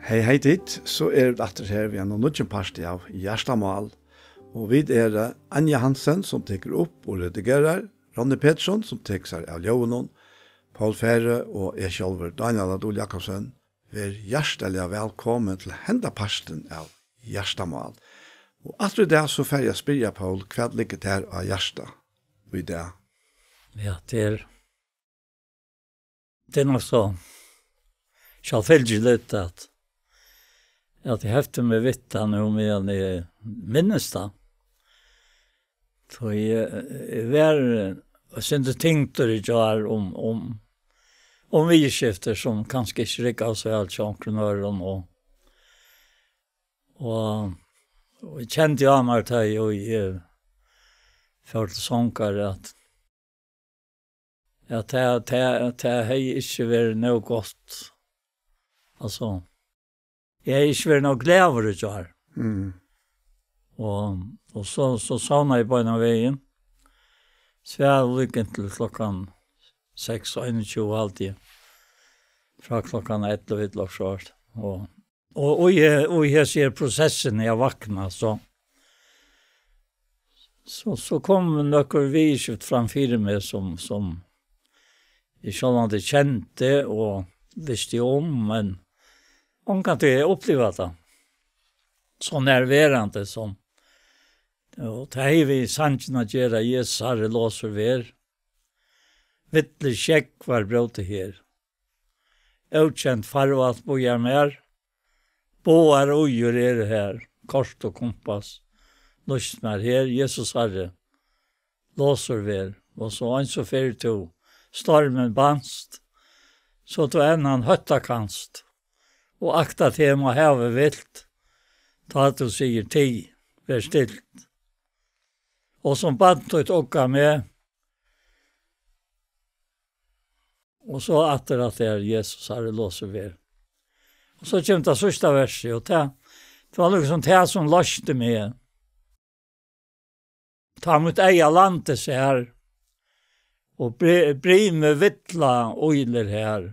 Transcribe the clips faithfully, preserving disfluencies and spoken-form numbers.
Hey, hey tit, so eru vit aftur her við einum nýggjum parti av Hjartamál. Og vit eru Anja Hansen, sum tekur upp og redigerar, Ronny Petersson, sum tekur sær av ljóðinum, Poul Færø og eg sjálvur, Dánial á Dul Jakobsen. Ver hjartaliga vælkomin til henda partin av Hjartamál. Og aftur í dag, so fari eg at spyrja Poul, hvat liggur tær á hjarta í dag? Ja, tað er, tað er nokk so sjálvfylgiligt at, at eg hefti meg við tað nú, meðan eg minnist tað. So eg, eg var, eh, eitt sindur tyngdur í gjár um, um, um viðurskifti, sum kanska ikki riggaðu so væl hjá onkrum øðrum, og, og, og eg kendi á mær, tá eg, eg fór til songar, at, at tað, tað, tað hevði ikki verið nóg gott. Altso, eg hevði ikki verið nóg glaður í gjár. Mm. Og, og so, so sovnaði eg beinanvegin. Svav líka inntil klokkan seks og einogtjúgu, haldi eg. Frá klokkan ellivu ella okkurt. Og, og, og í, og í hesi her prosessini eg vakna, so, so, so kom nøkur viðurskift fram fyri meg, sum, sum eg sjálvandi kendi og visti um, men ongantíð eg upplivað tað so nærverandi sum, og tað hevur við sangin at gera, Jesus Harri, losur ver. Villur sjógvar bróta her. Ókent farvæl bíðar mær. Báðar íðir eru her, kort og kumpass. Lýst mær her, Jesus Harri, losur ver. Og so eins og fyrr tú stormin banst, so tú enn hann hótta kanst, og akta teg má havið vilt, tá tú sigur: Tig, ver stilt. Og sum barn títt ugga meg, og so aftur at tað er: Jesus Harri, losur ver. Og so kemur tað síðsta versið, og tað, tað var líkasum tað sum loysti meg. Tá mítt eyga landi sær, og bri-, brimið villa ílir her,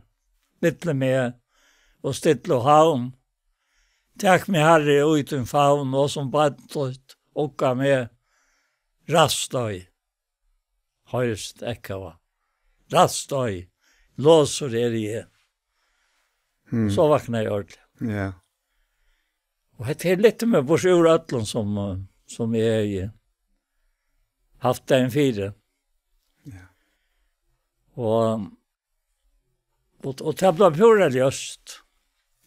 milli meg og stillu havn. Tak meg, Harri, í tín favn, og sum barn títt ugga meg, ræðst ei. Hoyrist ekkaða. Ræðst ei, losur eri eg. Mm. So vaknaði eg ordiliga. Ja. Og hetta her lyfti meg burtur úr øllum sum, eh, sum eg hevði havt dagin fyri. Ja. Og, og, og tað bleiv púra ljóst.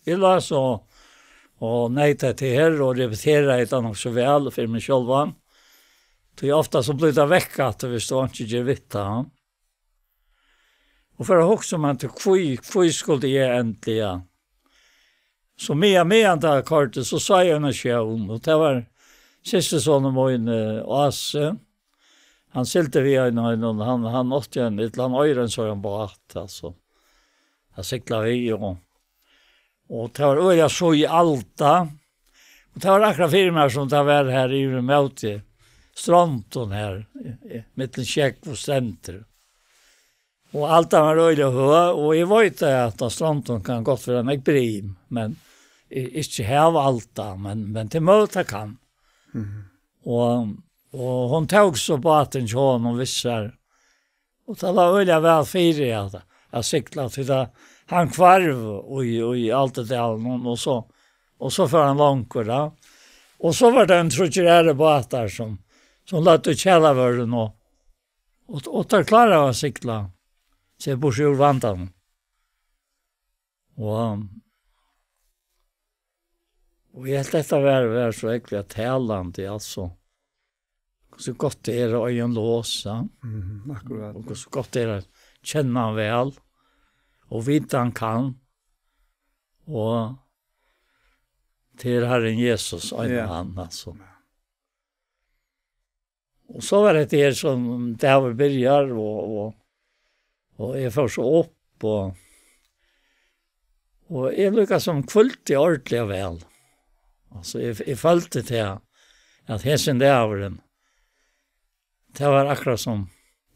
Eg lá so og neytaði til her og repeteraði hetta nokk so væl fyri meg sjálvan. Tí ofta so blívur tað vekk aftur, viss tú einki ger við tað. Og fór at hugsa um, at hví, hví skuldi eg endiliga? So meðan, meðan tað koyrdi, so sá eg eina sjón, og tað var systursonur mín, eh, Ási. Hann sigldi við ein, ein, og hann, hann átti ein, ella hann eigur ein sovorðnan bát, altso, at sigla við, og, og tað var øgiliga síð alda, og tað var akkurát fyri mær, sum tað var her yvir móti strondum her, eh, eh, millum sjógv og strendur. Og aldan var øgiliga høg, og eg veit at á strondum kann gott vera nógv brim, men i-, ikki havalda, men, men tað er møguligt tað kann. Mhm. Og, og hon tók so bátin hjá honum við sær, og tað lá øgiliga væl fyri at, at sigla, tí tað, hann hvarv í, í Aldardalinum, og so, og so fór hann longur, ja. Og so var tað ein tríggir aðrir bátar sum, sum løgdu kjalarvørrin og, Og, og teir kláraðu at sigla seg burtur úr vandanum. Og, og eg helt, hetta var, var so ógvuliga talandi, altso. Hvussu gott tað er at eiga ein los, ja. Mhm, akkurát. Og hvussu gott tað er at kenna hann væl, og vita hann kann, og tað er Harrin Jesus, ein og Ja. annan, altso. Og so var hetta her, sum dagur byrjar, og, og, og eg fór so upp, og, og eg líkasum hvíldi ordiliga væl. Altso, eg, eg føldi til, at hesin dagurin, tað var akkurát sum,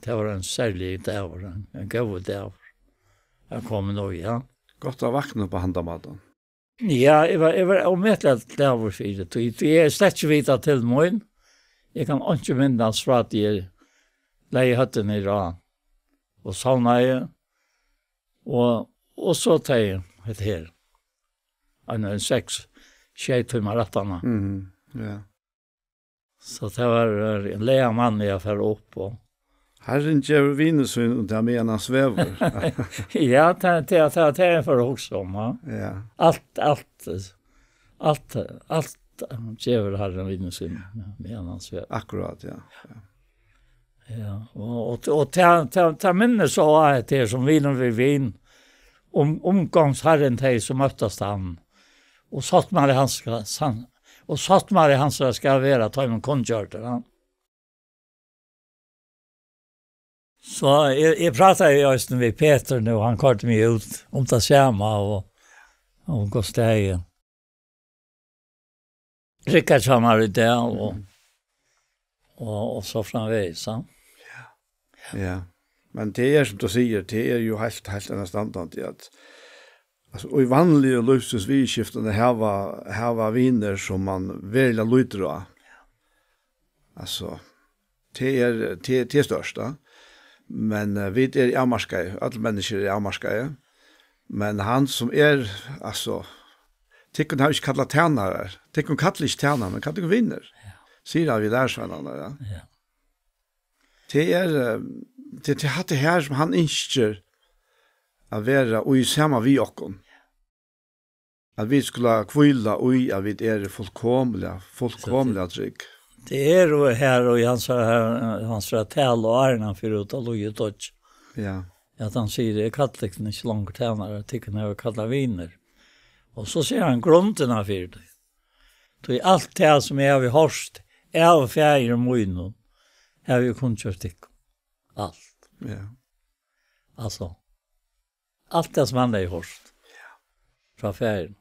tað var ein serligur dagur, ein, ein góður dagur at koma nú, ja. Gott at vakna upp á handan mátan. Ja, eg var, eg var ómetaliga glaður fyri tí, tí eg hevði slett ikki vitað til mín. Eg kann einki minnast frá tí eg legði høvdið niður á og sovnaði. Og, og so tey, hetta her. Ein, ein seks, sjey tímar aftaná. Mhm, ja. So tað var, var ein legan mann eg at fara upp og Harrin gevur vini sínum tað, meðan hann svevur. Ja, tað, tað, tað, tað er for at hugsa um, ja. Ja. Alt, alt, alt, alt gevur Harrin vini sínum, ja, meðan hann svevur. Akkurát, ja. Ja. Ja, og, og, og tað, tað, tað minnir so á hetta her sum vinur við vin, um, umgongst Harrin tey sum møttast hann, og sáttmáli hans skal, san-, og sáttmáli hansara skal vera teimum kunngjørdur, ja. So eg, eg prátaði jú eisini við Petur nú, hann koyrdi meg út um tað sama, og, og hvussu tað er. Riggar hjá mær í dag, og, Mhm. og, og so framvegis, ja. Ja. Men tað er, sum tú sigur, tað er jú heilt, heilt enastandandi at, altso, í vanligu lívsins viðurskiftum hava, hava vinir sum man veruliga lítur á. Altso, tað er, tað, tað er stórt, ja. Men, eh, vit eru avmarkaði, øll menniskju eru avmarkaði. Men hann sum er, altso, tykkum hava ikki kallað tænarar, tykkum kalla ikki tænarar, men kalla tykkum vinir, Ja. sigur hann við lærisveinarnar, ja. Ja. Tað er, eh, tað, tað er hatta her sum hann ynskir at vera í saman við okkum. At vit skulu hvíla í, at vit eru fullkomiliga, fullkomiliga trygg. Tað er jú her og í hansara, hansara talu áðrenn hann fer út á lív og doyggj. Ja. At hann sigur, "Eg kalli tykkum ikki longur tænarar, tykkum havi eg kallað vinir." Og so sigur hann grundina fyri tí. Tí alt tað sum eg havi hoyrt av faðir mínum, havi eg kunngjørt tykkum. Alt. Ja. Altso, alt tað sum hann hevði hoyrt Ja. frá faðirinum.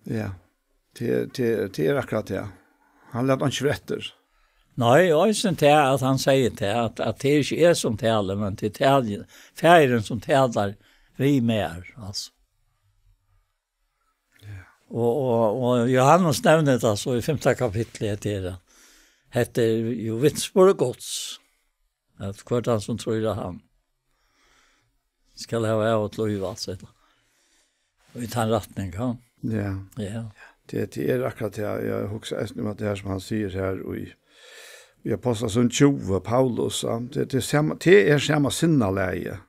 Ja. Tað, tað, tað er akkurát tað. Hann læt einki eftir. Nei, og eisini tað at hann sigur tað, at, at tað er ikki eg sum tali, men tað er tali, faðirin sum talar við meg, altso. Ja. Og, og, og Jóhannes nevnir tað so í fimta kapitli, hetta er, hetta er jú vitnisburður Guds, at hvør tann sum trýr á hann, skal hava ævigt lív, altso, ella í tann rætning, ja. Ja. Ja. Tað, tað er akkurát tað, eg hugsi eisini um at tað her sum hann sigur her í, í Ápostlasøguni tjúgu, Paulus, ja. Tað, tað er sama, tað er sama sinnalagið.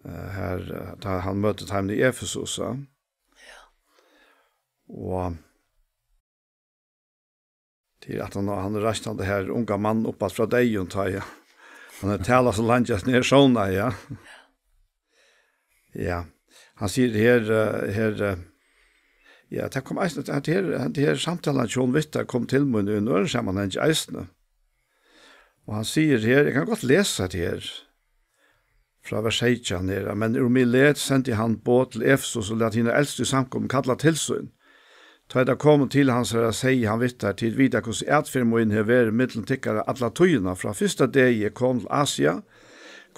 Eh, her, eh, tá hann møtir teimum í Efesus, ja. Ja. Og tað er at hann, hann reisir hann her unga mann upp aftur frá deyðum, tá, ja. Hann hevur talað so leingi, at hann er sovnaður, ja. Ja. Hann sigur her, eh, her, eh, ja, tað kom eisini, at her, at her samtalan hjá honum við tær kom til mín í einum øðrum samanhangi eisini. Og hann sigur her, eg kann gott lesa hetta her. Frá vers seytjan her, men úr Milet sendi hann boð til Efesus og læt hinar elstu í samkomuni kalla til sín. Tá ið teir komu til hansara, segði hann við teir, tit vita, hvussu atferð mín hevur verið millum tykkara alla tíðina, frá fyrsta degi eg kom til Asia,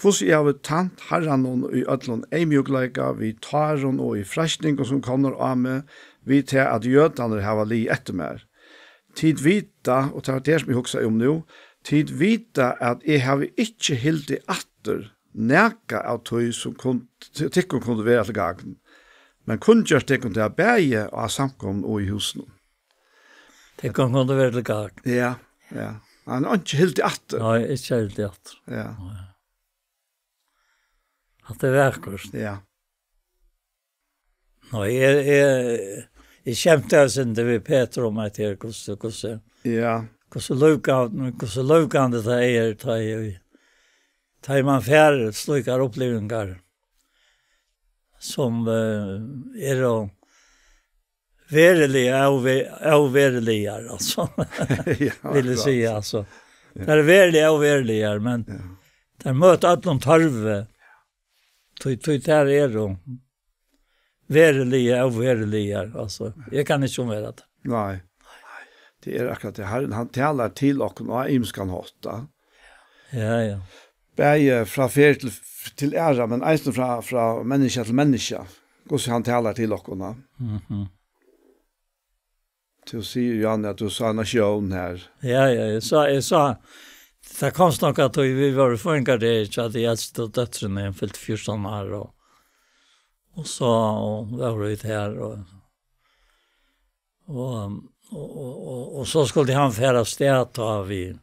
hvussu eg havi tænt Harranum í øllum eyðmjúkleika, við tárum og í freistingum, sum komnar á meg, við tað, at jødarnir hava ligið eftir mær. Tit vita, og tað er tað, sum eg hugsaði um nú, tit vita, at eg havi ikki hildið aftur nakað av tí, sum kun-, tykkum kundi vera til gagn, men kunngjørt tykkum tað bæði á samkomum og í húsunum. Tykkum kundi vera til gagn. Ja, ja. Hann hevur ikki hildið aftur. Nei, ikki hildið aftur. Ja. Nei. Hatta er vakurt. Ja. Nei, eg, eg, eg skemti eitt sindur við Petur um at her, hvussu, hvussu, Ja. hvussu lívgandi, hvussu lívgandi tað er, tá ið, tá ið man fær slíkar upplivingar, sum, eh, eru veruliga óve-, óveruligar, altso. Ja, Vil eg akkurát. siga, altso. Ja. Tær eru veruliga óveruligar, men Ja. tær møta øllum tørvi. Tí, tí tær eru veruliga óveruligar, altso. Eg kann ikki umvera tað. Nei. Tað er akkurát tað. Harrin, hann talar til okkum á ymiskan hátt, ja. Ja, ja. Bæði frá ferð til, til aðra, men eisini frá, frá menniskja til menniskja. Hvussu hann talar til okkum, ja. Mhm. Tú sigur, Jan, at tú sá eina sjón her. Ja, ja, eg sá, eg sá, tað kom nokk at vit vóru føðingar, tað er ikki at eg elsti dóttirin, hon fylti fjúrtan ár, og, og so, og vóru vit her, og, og, og, og, og, og so skuldi hann fara av stað, tá við,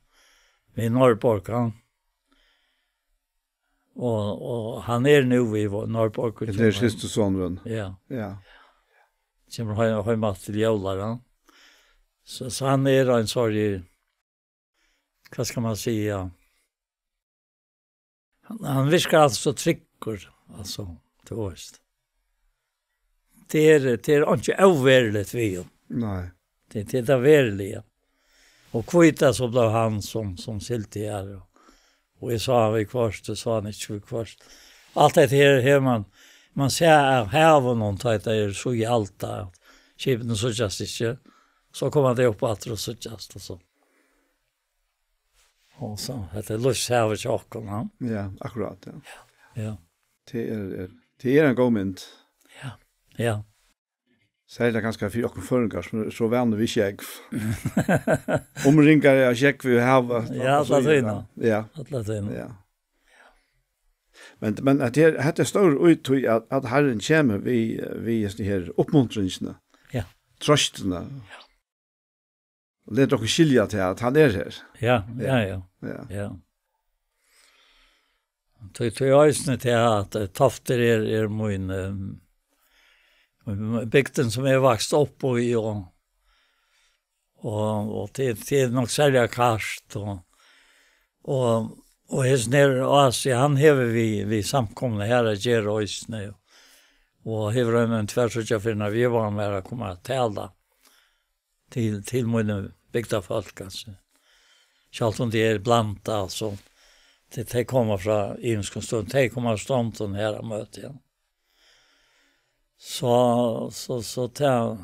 við Norðborg, ja. Og, og hann er nú í Norðborg, og Hetta er kemur heim. Systursonur. Ja. Ja. Kemur heim, heim aftur til jóla, ja. So, so hann er ein sorg, hvat skal man siga? Hann, hann virkar altso so tryggur, altso, tú veist. Tað er, tað er ikki óveruligt við honum. Nei. Tað, tað er tað veruliga. Og hví tað so bleiv hann sum, sum sigldi her, og, og eg sá hann viðhvørt, og sá hann ikki viðhvørt. Alt hetta her, her man, man sær av havinum, tá tað er so í alta, skipini síggjast ikki. So koma tey upp aftur og síggjast, og so. Og so, hetta er lívshavið hjá okkum, ja. Ja, akkurát, ja. Ja. Tað er, er, tað er ein góð mynd. Ja, ja. Serliga kanska fyri okkum føroyingar, sum eru so vanir við sjógv. Umringaðir av sjógvi og havi, Ja, og so alla tíðina. Ja. Alla tíðina. Ja. Men, men at her, hetta er stór í tí at, at Harrin kemur við, við hesum her uppmuntringini. Ja. Trøstini. Ja. Og letur okkum skilja til at hann er her. Ja, ja, ja. Ja. Ja. Tí, tí eisini til at, eh, Toftir er, er mín, eh, mín bygdin sum eg vaks upp í, og, og, og til, til nokk serliga kalt, og, og, og hesin her Asi, hann hevur við, við samkomuna her at gera eisini, og, og hevur ein, ein tvær, tríggjar ferðir við hann at koma at tala til, til míni bygdarfólk, altso. Sjálvt um tað er blandað, altso. Tey, tey koma frá ymiskum støðum, tey koma av stundum her at møta, ja. So, so, so tað,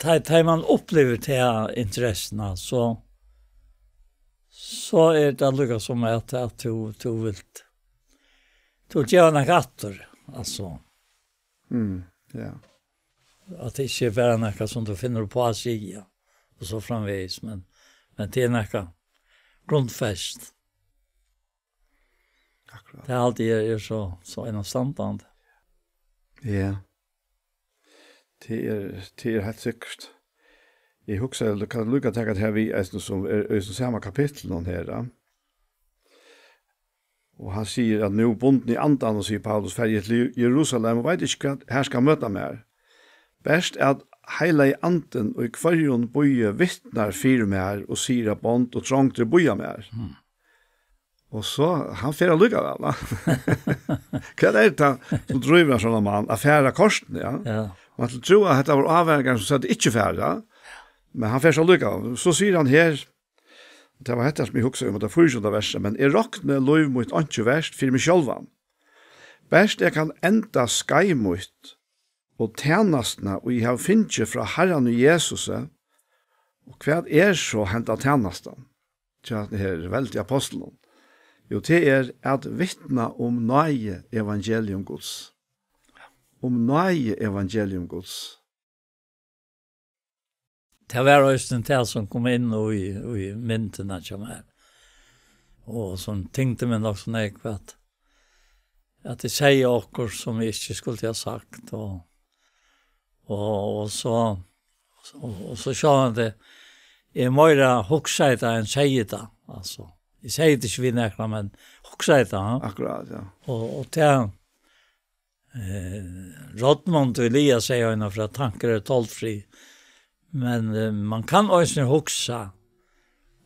tá, tá man upplivir ta interessuna, so, so er tað líka sum at, at tú, tú vilt, tú vilt geva nakað aftur, altso. Mm, ja. At tað ikki er bara nakað sum tú finnur upp á at siga, og so framvegis, men, men tað er nakað grundfest. Akkurát. Tað er altíð er, er so, so einastandandi. Ja. Tað er, tað er heilt sikkurt. Eg hugsi, eg kann líka taka tað her við, eisini sum er, er í sama kapitlinum her, ja. Og hann sigur at nú bundin í andanum, sigur Paulus, fari eg til Jerusalem og veit ikki, hvat her skal møta mær. Bert at Heilagi Andin í hvørjum býi vitnar fyri mær og sigur, at bond og trongdir bíða mær. Mm. Og so, hann fer allíkavæl, va? Hvat er tað, sum drívur ein sovorðnan mann at fara kortini, ja? Ja. Man skuldi trúð, at hetta vóru ávaringar, sum søgdu ikki fara, ja? Men hann fer so allíkavæl. So sigur hann her, tað var hetta, sum eg hugsaði um, tað fýraogtjúgunda versið, men eg rokni lív mítt einki vert fyri meg sjálvan. Bert eg kann enda skeið mítt og tænastuna, ið eg havi fingið frá Harranum Jesusi, og hvat er so henda tænastan hjá her veldiga apostlinum? Jú, tað er at vitna um náði evangelium Guds. Um náði evangelium Guds. Tað var eisini tað, sum kom inn í, í myndina hjá mær. Og sum tyngdi meg nokk so nógv, at, at eg segði okkurt, sum eg ikki skuldi ha sagt, og, og, og so, og, og so sjálvandi, eg meira hugsaði tað enn segði tað, altso. Eg segði tað ikki við nakran, men hugsaði tað, ha? Akkurát, ja. Og, og tað, eh, Rodmund Elias sigur eina ferð, at tankar eru toldfrí. Men, eh, man kann eisini hugsa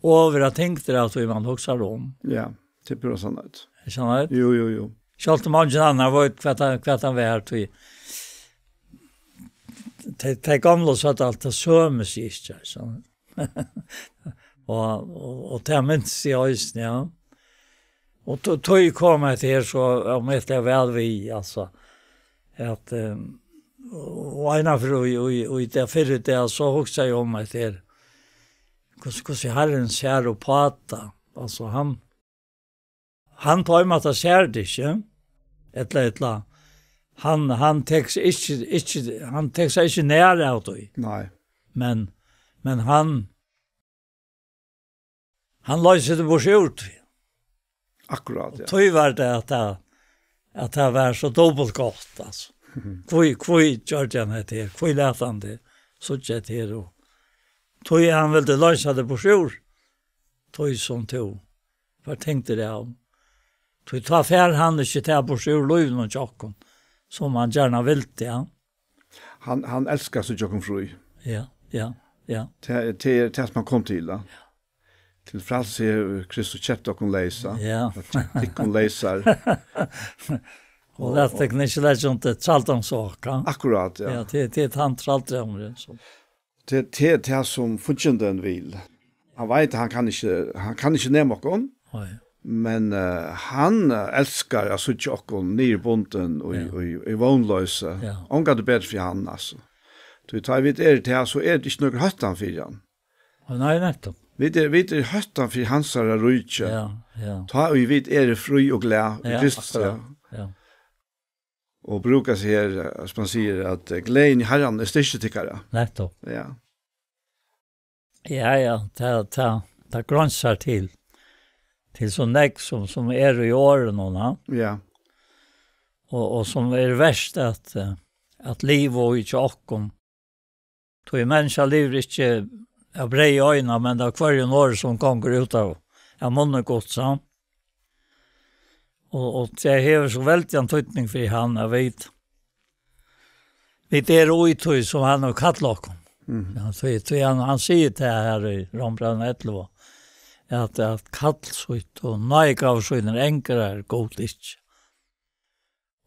og vera tyngdur av tí, man hugsar um. Ja, tað er púra sannheit. Er sannheit? Jú, jú, jú. Sjálvt um eingin annar veit, hvat hann, hvat hann var, tí tey, tey gomlu søgdu alt tað sømu, sigur ikki, so. Og, og, og tað minst eg eisini, ja. Og tó, tó eg kom at her, so, um eg eri væl við, altso, at, eh, og eina ferð í, í, í tað fyrra, tað, so hugsaði eg um at her, hvussu, hvussu Harrin sær upp á tað. Altso, hann, hann, tá ið man sær tað ikki, ella, ella, Hann, hann tekur seg ikki, ikki, hann tekur seg ikki nær av tí. Nei. Men, men hann, hann loysir teg burtur úr tí. Akkurát, ja. Tí var tað at tað, at tað var so dupult gott, altso. Hví, hví gjørdi hann hetta her? Hví læt hann teg síggja hetta her? Og tí hann vildi loysa teg burtur úr tí sum tú var tengdur av. Tí tá fær hann ikki tað burtur úr lívinum hjá okkum, sum hann gjarna vildi, ja. Hann, hann elskar at síggja okkum frí. Ja, ja, ja. Tað er, tað er tað, sum hann kom til, ja. Til frælsi hevur Kristus keypt okkum leysar. Ja. Og keypt tykkum leysar. Og lat tykkum ikki leggja undir trældómsák, ja. Akkurát, ja. Ja, tað, tað er tann trældómurin, sum Tað, tað er tað, sum fíggindin vil. Hann veit, hann kann ikki, hann kann ikki nema okkum. Nei. Men, eh, hann, eh, elskar at síggja okkum niðurbundin í, Ja. í, í vónloysi. Ja. Ongantíð betri fyri hann, altso. Tí tá vit eru tað, so er tað ikki nøkur hóttan fyri hann. Nei, nettupp. Vit er, vit er hóttan fyri hansara ríki. Ja, ja. Tá ið vit eru frí og glað í Ja, Kristus, akkurát. Ja. Ja. Og brúka seg her, eh, sum man sigur, at, eh, gleðin í Harranum er styrki tykkara. Nettupp. Ja. Ja, ja, tað, tað, tað greinsar til, til so nógv sum, sum er í orðinum, ha? Ja. Og, og sum er vert at, eh, at liva í hjá okkum. Tí menniskja livir ikki av breyði eina, men av hvørjum orði, sum gongur út av, av munni Guds, ja. Og, og tað hevur so veldigan týdning fyri hann, at vit, vit eru í tí, sum hann hevur kallað okkum. Mhm. Ja, tí, tí hann, hann sigur tað her í Rómbrævinum ellivu, at, at kall sítt og náðigávur sínar angrar Gud ikki.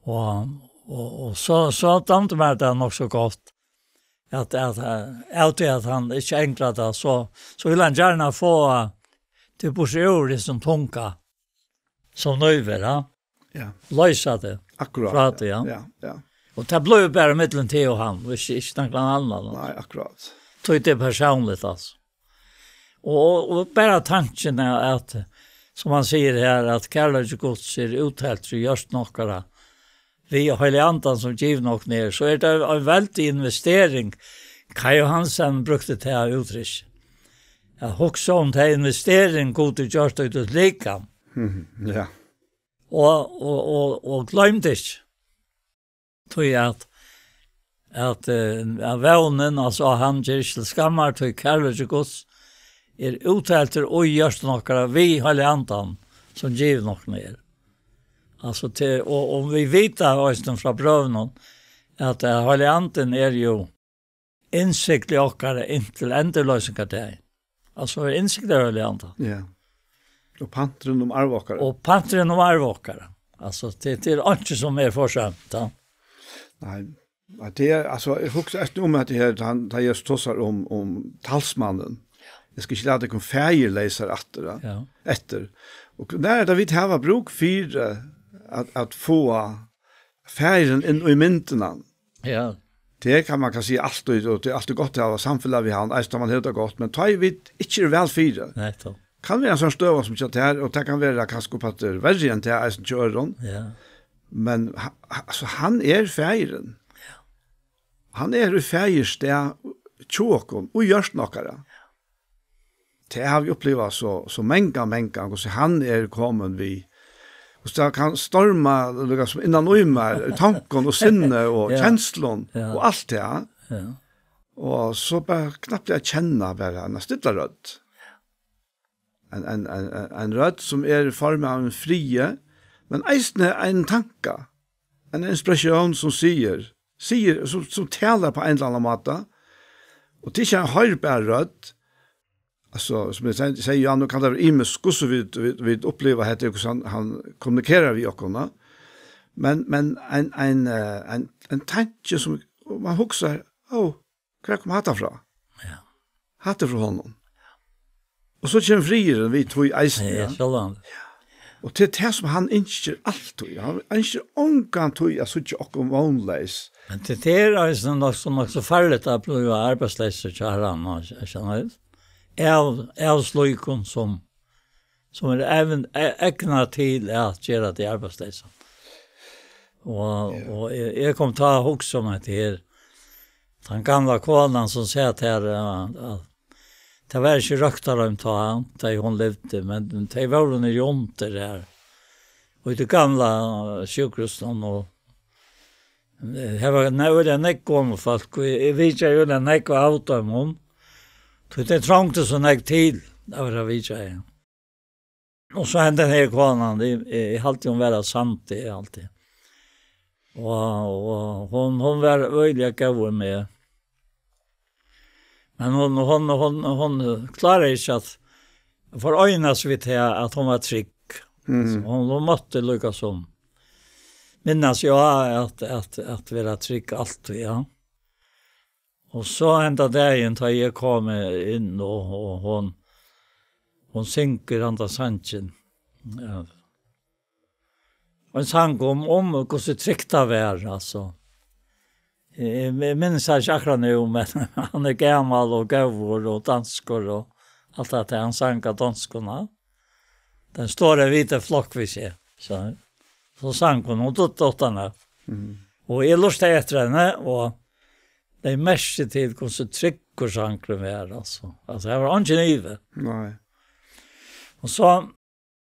Og, og, og so, so dámdi mær tað nokk so gott, at, at, eh, av tí at hann ikki angrar tað, so, so vil hann gjarna fáa teg burtur úr hesum tunga, sum nívir, ja. Ja. Loysa teg Akkurát, frá ja, tí, ja. Ja, ja. Og tað blívur bara millum teg og hann, og ikki, ikki nakran annan. Nei, akkurát. Tí tað er persónligt, altso. Og, og bara tankin er at, sum hann sigur her, at kærleiki Guds er útheltur í hjørtum okkara, við Heilaga Andan, sum givin okkum er, so er tað ein veldig investering. Kai Johansen brúkti tað uttrykk. At hugsa um ta investering, Gud hevur gjørt í títt likam. Mhm, ja. Og, og, og, og gloym tað ikki. Tí at, at, eh, at vónin, altso, hann ger ikki til skammar, tí kærleiki Guds er útheltur í hjørtum okkara við Heilaga Andan, sum givin okkum er. Altso, til, og, og vit vita eisini frá brøvunum, at, eh, Heilagi Andin er jú innsiglið okkara inntil endurloysingardag. Altso, er innsiglið av Heilaga Andanum. Ja. Og panturin um arv okkara. Og panturin um arv okkara. Altso, tað, tað er einki sum er forsømt, ja. Nei. Nei, tað er, altso, eg hugsi eisini um at tað her, hann, tá Jesus tosar um, um talsmannin. Eg skal ikki lata tykkum faðirleysar aftur, ja. Ja. Eftir. Og nær er tað vit hava brúk fyri, eh, at, at fáa faðirin inn í myndina. Ja. Tað kann man kanska siga altíð, og tað er altíð gott at hava samfelag við hann, eisini tá man hevur tað gott, men tá ið vit ikki eru væl fyri, Nettupp. Kann vera ein sånn støða sum hjá tær, og tað kann vera kanska upp aftur verri enn tað eisini hjá øðrum. Ja. Men ha-, ha-, altso, hann er faðirin. Ja. Hann er í faðirstað hjá okkum, í hjørtum okkara. Tað havi eg upplivað so, so mangan, mangan, hvussu hann er komin við. Hvussu tað kann storma, líka sum innan í mær, í tonkum og sinni og Ja. kenslum Ja. og alt tað. Ja. Og so bara knappliga kenna bara eina stilla rødd. Ein, ein, ein, ein, ein rødd sum er í formi av ein friði, men eisini ein tanka, ein inspiratión sum sigur, sigur, sum, sum talar á ein ella annan máta. Og tað er ikki ein hoyrbar rødd. Altso, sum eg seg-, sigi, ja, nú kann tað vera ymiskt, hvussu vit, vit, vit uppliva hetta, hvussu hann, hann kommunikerar við okkum, ja. Men, men ein, ein, eh, ein, ein tanki sum man hugsar, ó, hvar kom hatta frá? Ja. Hatta er frá honum. Og so kemur friðurin við tí eisini, Nei, ja. sjálvandi. Og tað er tað sum hann ynskir altíð. Hann ynskir ongantíð at síggja okkum vónleys. Men tað, tað er eisini nokk so, nokk so farligt at bliva arbeiðsleysur hjá Harranum, skilur tú? Av, av slíkum sum, sum er evn-, e-, egnað til at gera teg arbeiðsleysar. Og, ja, og eg, eg kom til at hugsa um hetta her. Den gamla konan som sat her, ja, ja, tað var ikki røktarheim tá, tá hon livdi, men tey vóru niðri undir her. Og í tí gamla sjúkrahúsinum, og, eh, her var ne-, øgiliga nógv gomul fólk, og eg, eg vitjaði øgiliga nógv av teimum, tí tey trongdu so nógv til at vera vitjaði. Og so hendi henda her konan, eg, eg, eg haldi, hon var av Sandi, eg haldi. Og, og hon, hon var øgiliga góð við meg. Men hon, hon, hon, hon kláraði ikki at foreinast við tað, at hon var trygg. Mhm. So hon, hon mátti líka sum minnast, ja, at, at, at vera trygg altíð, ja. Og so henda dagin, tá eg kom inn, og, og hon, hon syngur handa sangin. Ja. Ein sang um, um hvussu trygt tað var, altso. Eg, eg minnist hann ikki akkurát nú, men hann er gamal og góður og danskur og alt tað, hann sang á donskum, ja. Den store hvite flok, hvis jeg. So, so sang hon, og duttan av. Mhm. Og eg lurtaði eftir henni, og legði merki til hvussu tryggur sangurin var, altso. Altso, har var eingin ivi. Nei. Og so,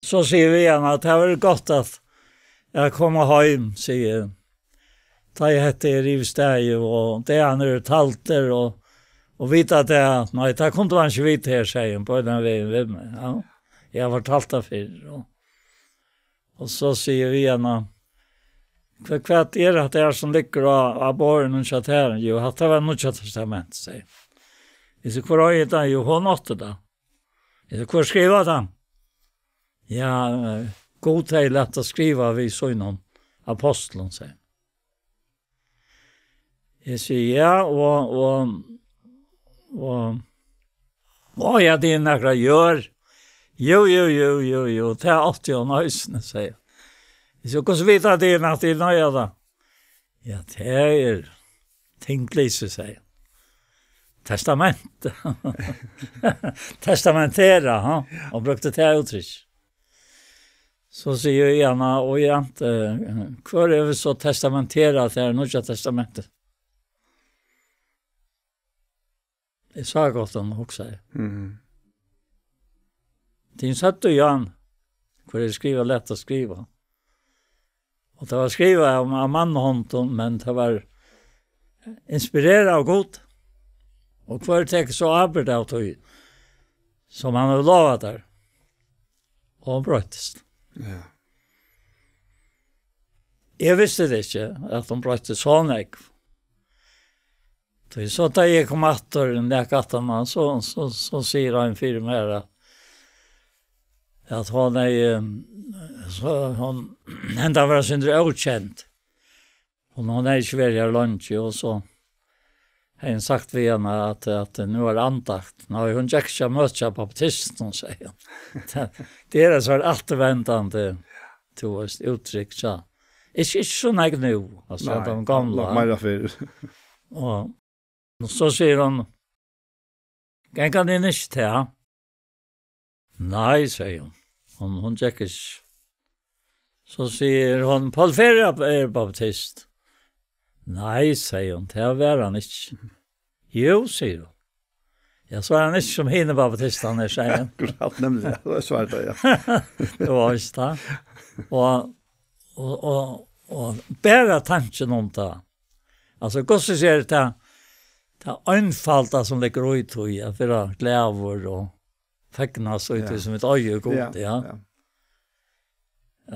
so sigi eg við hana, at tað var gott at, at koma heim, sigi eg. Tá eg hetta er yvirstaðið, og dagarnir eru taldir, og, og vita tað, nei, tað kundi man ikki vita her, segði hon, beinanvegin við meg, ja. Eg havi fortalt tað fyrr, og, og so sigi eg við hana, "Hvat, hvat er tað her sum liggur á, á borðinum hjá tær?" "Jú, hatta var Nýggja Testamentið," segði hon. Eg sigi, "Hvør eigur tað?" "Jú, hon átti tað." Eg sigi, "Hvør skrivaði tað?" "Ja, eh, Gud hevði latið tað skriva við sínum apostlum," segði hon. Eg sigi, "Ja, og, og, og, og ja, tað er nakra jørð." "Jú, jú, jú, jú, jú, tað átti hon eisini," segði hon. Eg sigi, "Hvussu vita tygum, at tygum eiga tað?" "Ja, tað er tinglýsi," segði hon. "Testament." Testamentera, ha? Og brukti tað úttrykk. So sigi eg við hana, "Og Jan, eh, hvør hevur so testamentera tað Nýggja Testamentið?" Eg sá gott, hon hugsaði. Mhm. Tygum søgdu, Jan, hvør hevur skrivað, latið tað skriva. Og tað var skrivað av, av mannahondum, men tað var inspirerað av Gud. Og hvør tekur so ábyrgd av tí, sum hann hevur lovað tær? Og hon broyttist. Ja. Eg visti tað ikki, at hon broyttist so nógv. Tí so tá eg kom aftur, nakað aftan á, so, so, so sigur ein fyri mær, at, at hon er, eh, so hon, henda var eitt sindur ókend. Og hon hevði ikki verið her leingi, og so hevði hon sagt við hana, at, at nú er andakt. Nei, hon gekk ikki á møti hjá baptistunum, segði hon. Tað, tað er so alt vendandi, tú veist, úttrykk, ja. Ikki, ikki so nógv nú, altso, nei, tað var gamla. Meira fyrr. Og, og so sigur hon, "Ganga tygum ikki tað?" "Nei," segði hon. Hon, hon gekk ikki. So sigur hon, "Poul Ferðar er baptist." "Nei," segði hon, "tað var hann ikki." "Jú," sigur hon. "Ja, so er hann ikki sum hinir baptistarnir," segði hon. Akkurát, nemliga. Ja, tað var tað, ja. Tað var víst tað. Og, og, og, og bara tankin um tað. Altso, hvussu er tað, tað einfalda sum liggur í tí, at vera glaður og fegnast í tí, ja, sum vit eiga í Gudi, ja, ja. Ja.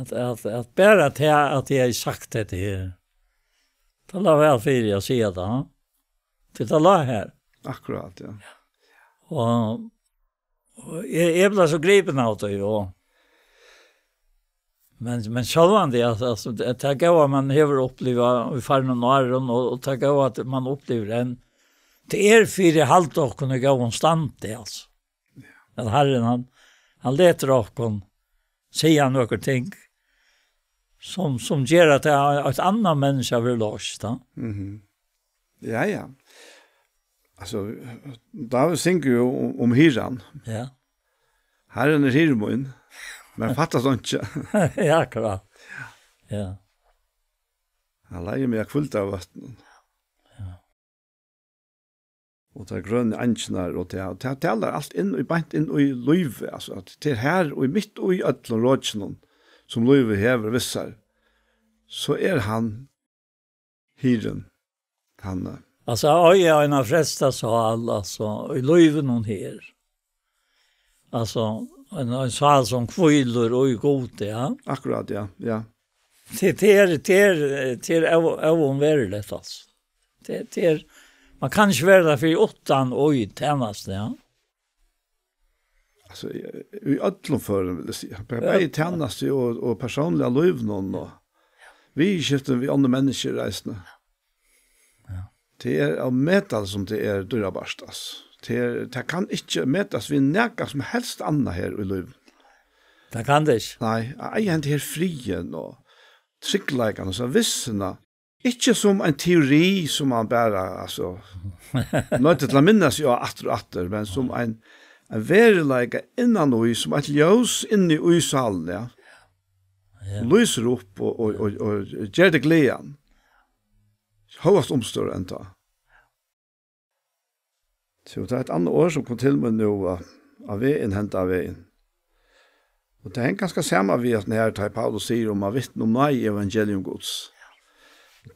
At, at, at bara tað, at eg hevði sagt hetta her, tað lá væl fyri at siga tað, ha? Tí tað lá her. Akkurát, ja. Og, og eg, eg bleiv so gripin av tí, og, men, men sjálvandi, at, at tað góða, man hevur upplivað í farnum árum, og, og tað góða, at man upplivir enn, tað er fyri at halda okkum í góðum standi, altso. At Harrin, hann, hann letur okkum siga nøkur ting, sum, sum ger, at eitt annað menniskja verður loyst, ja. Mhm. Ja, ja. Altso, Dávid syngur jú um, um hirðan. Ja. "Harrin er hirði mín, mær fattar einki." Ja, akkurát. Ja. Hann leiðir meg at hvíldarvøtnum. Ja. Og tær grønu eingirnar, og tað, og tað talar alt inn í, beint inn í lívið, altso, at tað er her, og mitt í øllum røkinum, sum lívið hevur við sær, so er hann hirðin, hann, eh, Altso, at eiga eina frelsta sál, altso, í lívinum her. Altso, ein, ein sál sum hvílir í Gudi, ja. Akkurát, ja, ja. Tað, tað er, tað er, tað er ó-, óumveruligt, altso. Tað, tað er, man kann ikki vera tað fyri uttan í tænastuni, ja. Altso, í, í øllum førum, vil eg siga. Bæ-, Ja. bæði í tænastu og, og persónliga lívinum og viðurskiftum við onnur menniskju eisini. Ja. Tað er ómetaliga sum tað er dýrabært, altso. Tað er, tað kann ikki metast við nakað sum helst annað her í lívinum. Tað kann tað ikki. Nei, at eiga henda her friðin og tryggleikan og so vissuna. Ikki sum ein teori sum man bara, altso, noyðist til at minnast seg á aftur og aftur, men sum ein, ein veruleika innan í, sum eitt ljós inni í sálini, ja. Ja. Lýsir upp og, og, og, og ger teg glaðan. Hóast umstøður enntá. So tað er eitt annað orð, sum kom til meg nú, á, á vegin, henda vegin. Og tað hengur kanska saman við, at her, tá Paulus sigur um at vitna um náði evangelium Guds.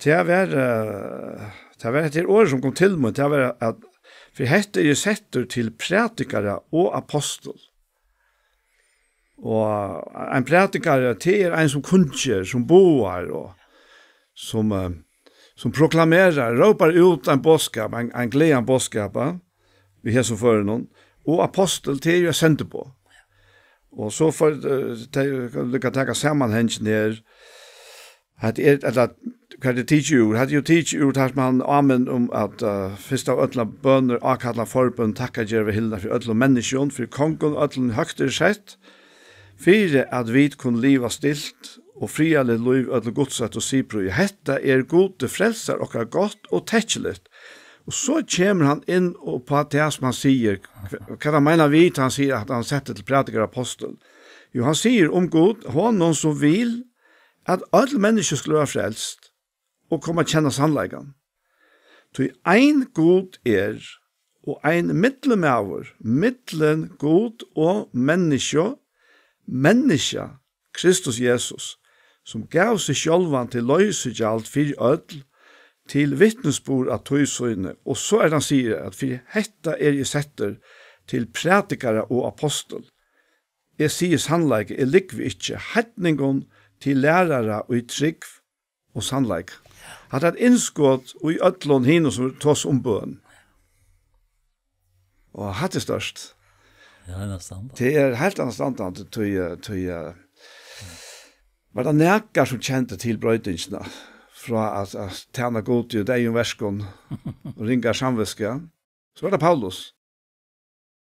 Tað var, eh, tað var hetta her orð, sum kom til meg, tað var at, fyri hetta er eg settur til prædikara og apostul. Og ein prædikari, tað er ein sum kunngerð, sum boðar og sum, eh, sum proklamerar, rópar út ein boðskap, ein, ein glaðan boðskap, eh, við hesum førinum. Og apostul, tað er jo eitt sendiboð. Og so for, eh, tey, líka taka samanhangin her, Hetta er, ella, hvat er tikið úr? Hetta er jo tikið úr, har sum hann áminn um at, eh, fyrst av øllum bønir, ákalla forbøn, takkargera við hillina fyri øllum menniskjum, fyri kongum, øllum høgt er sett, fyri at vit kunnu liva stilt og friðarligt lív í øllum gudsótta og siðprýði. Hetta er Gudi frelsara okkara gott og tekkiligt. Og so kemur hann inn og upp á tað sum hann sigur, hva, hvat hann meinar við, tá hann sigur at hann setti til prædikar og apostul. Jú, hann sigur um Gud, honum sum vil at øll menniskju skulu vera frelst og koma at kenna sannleikan. Tí ein Gud er, og ein millummaður millum Gud og menniskju, menniskja, Kristus Jesus, sum gav seg sjálvan til loysigjald fyri øll, til vitnisburð at tíð síni, og so er hann sigur, at fyri hetta er eg settur til prædikara og apostul. Eg sigi sannleika, eg lúgvi ikki, heidningum til lærara í trúgv og sannleika. Hatta er eitt innskot í øllum hinum sum tosa um bøn. Og hatta er stórt. Ja, einastandandi. Tað er heilt einastandandi, tí, eh, tí, eh, var tað nakar sum kendi til broytingina frá at, at tæna Gud í deyðum verkum og ringari samvitsku, so var tað Paulus.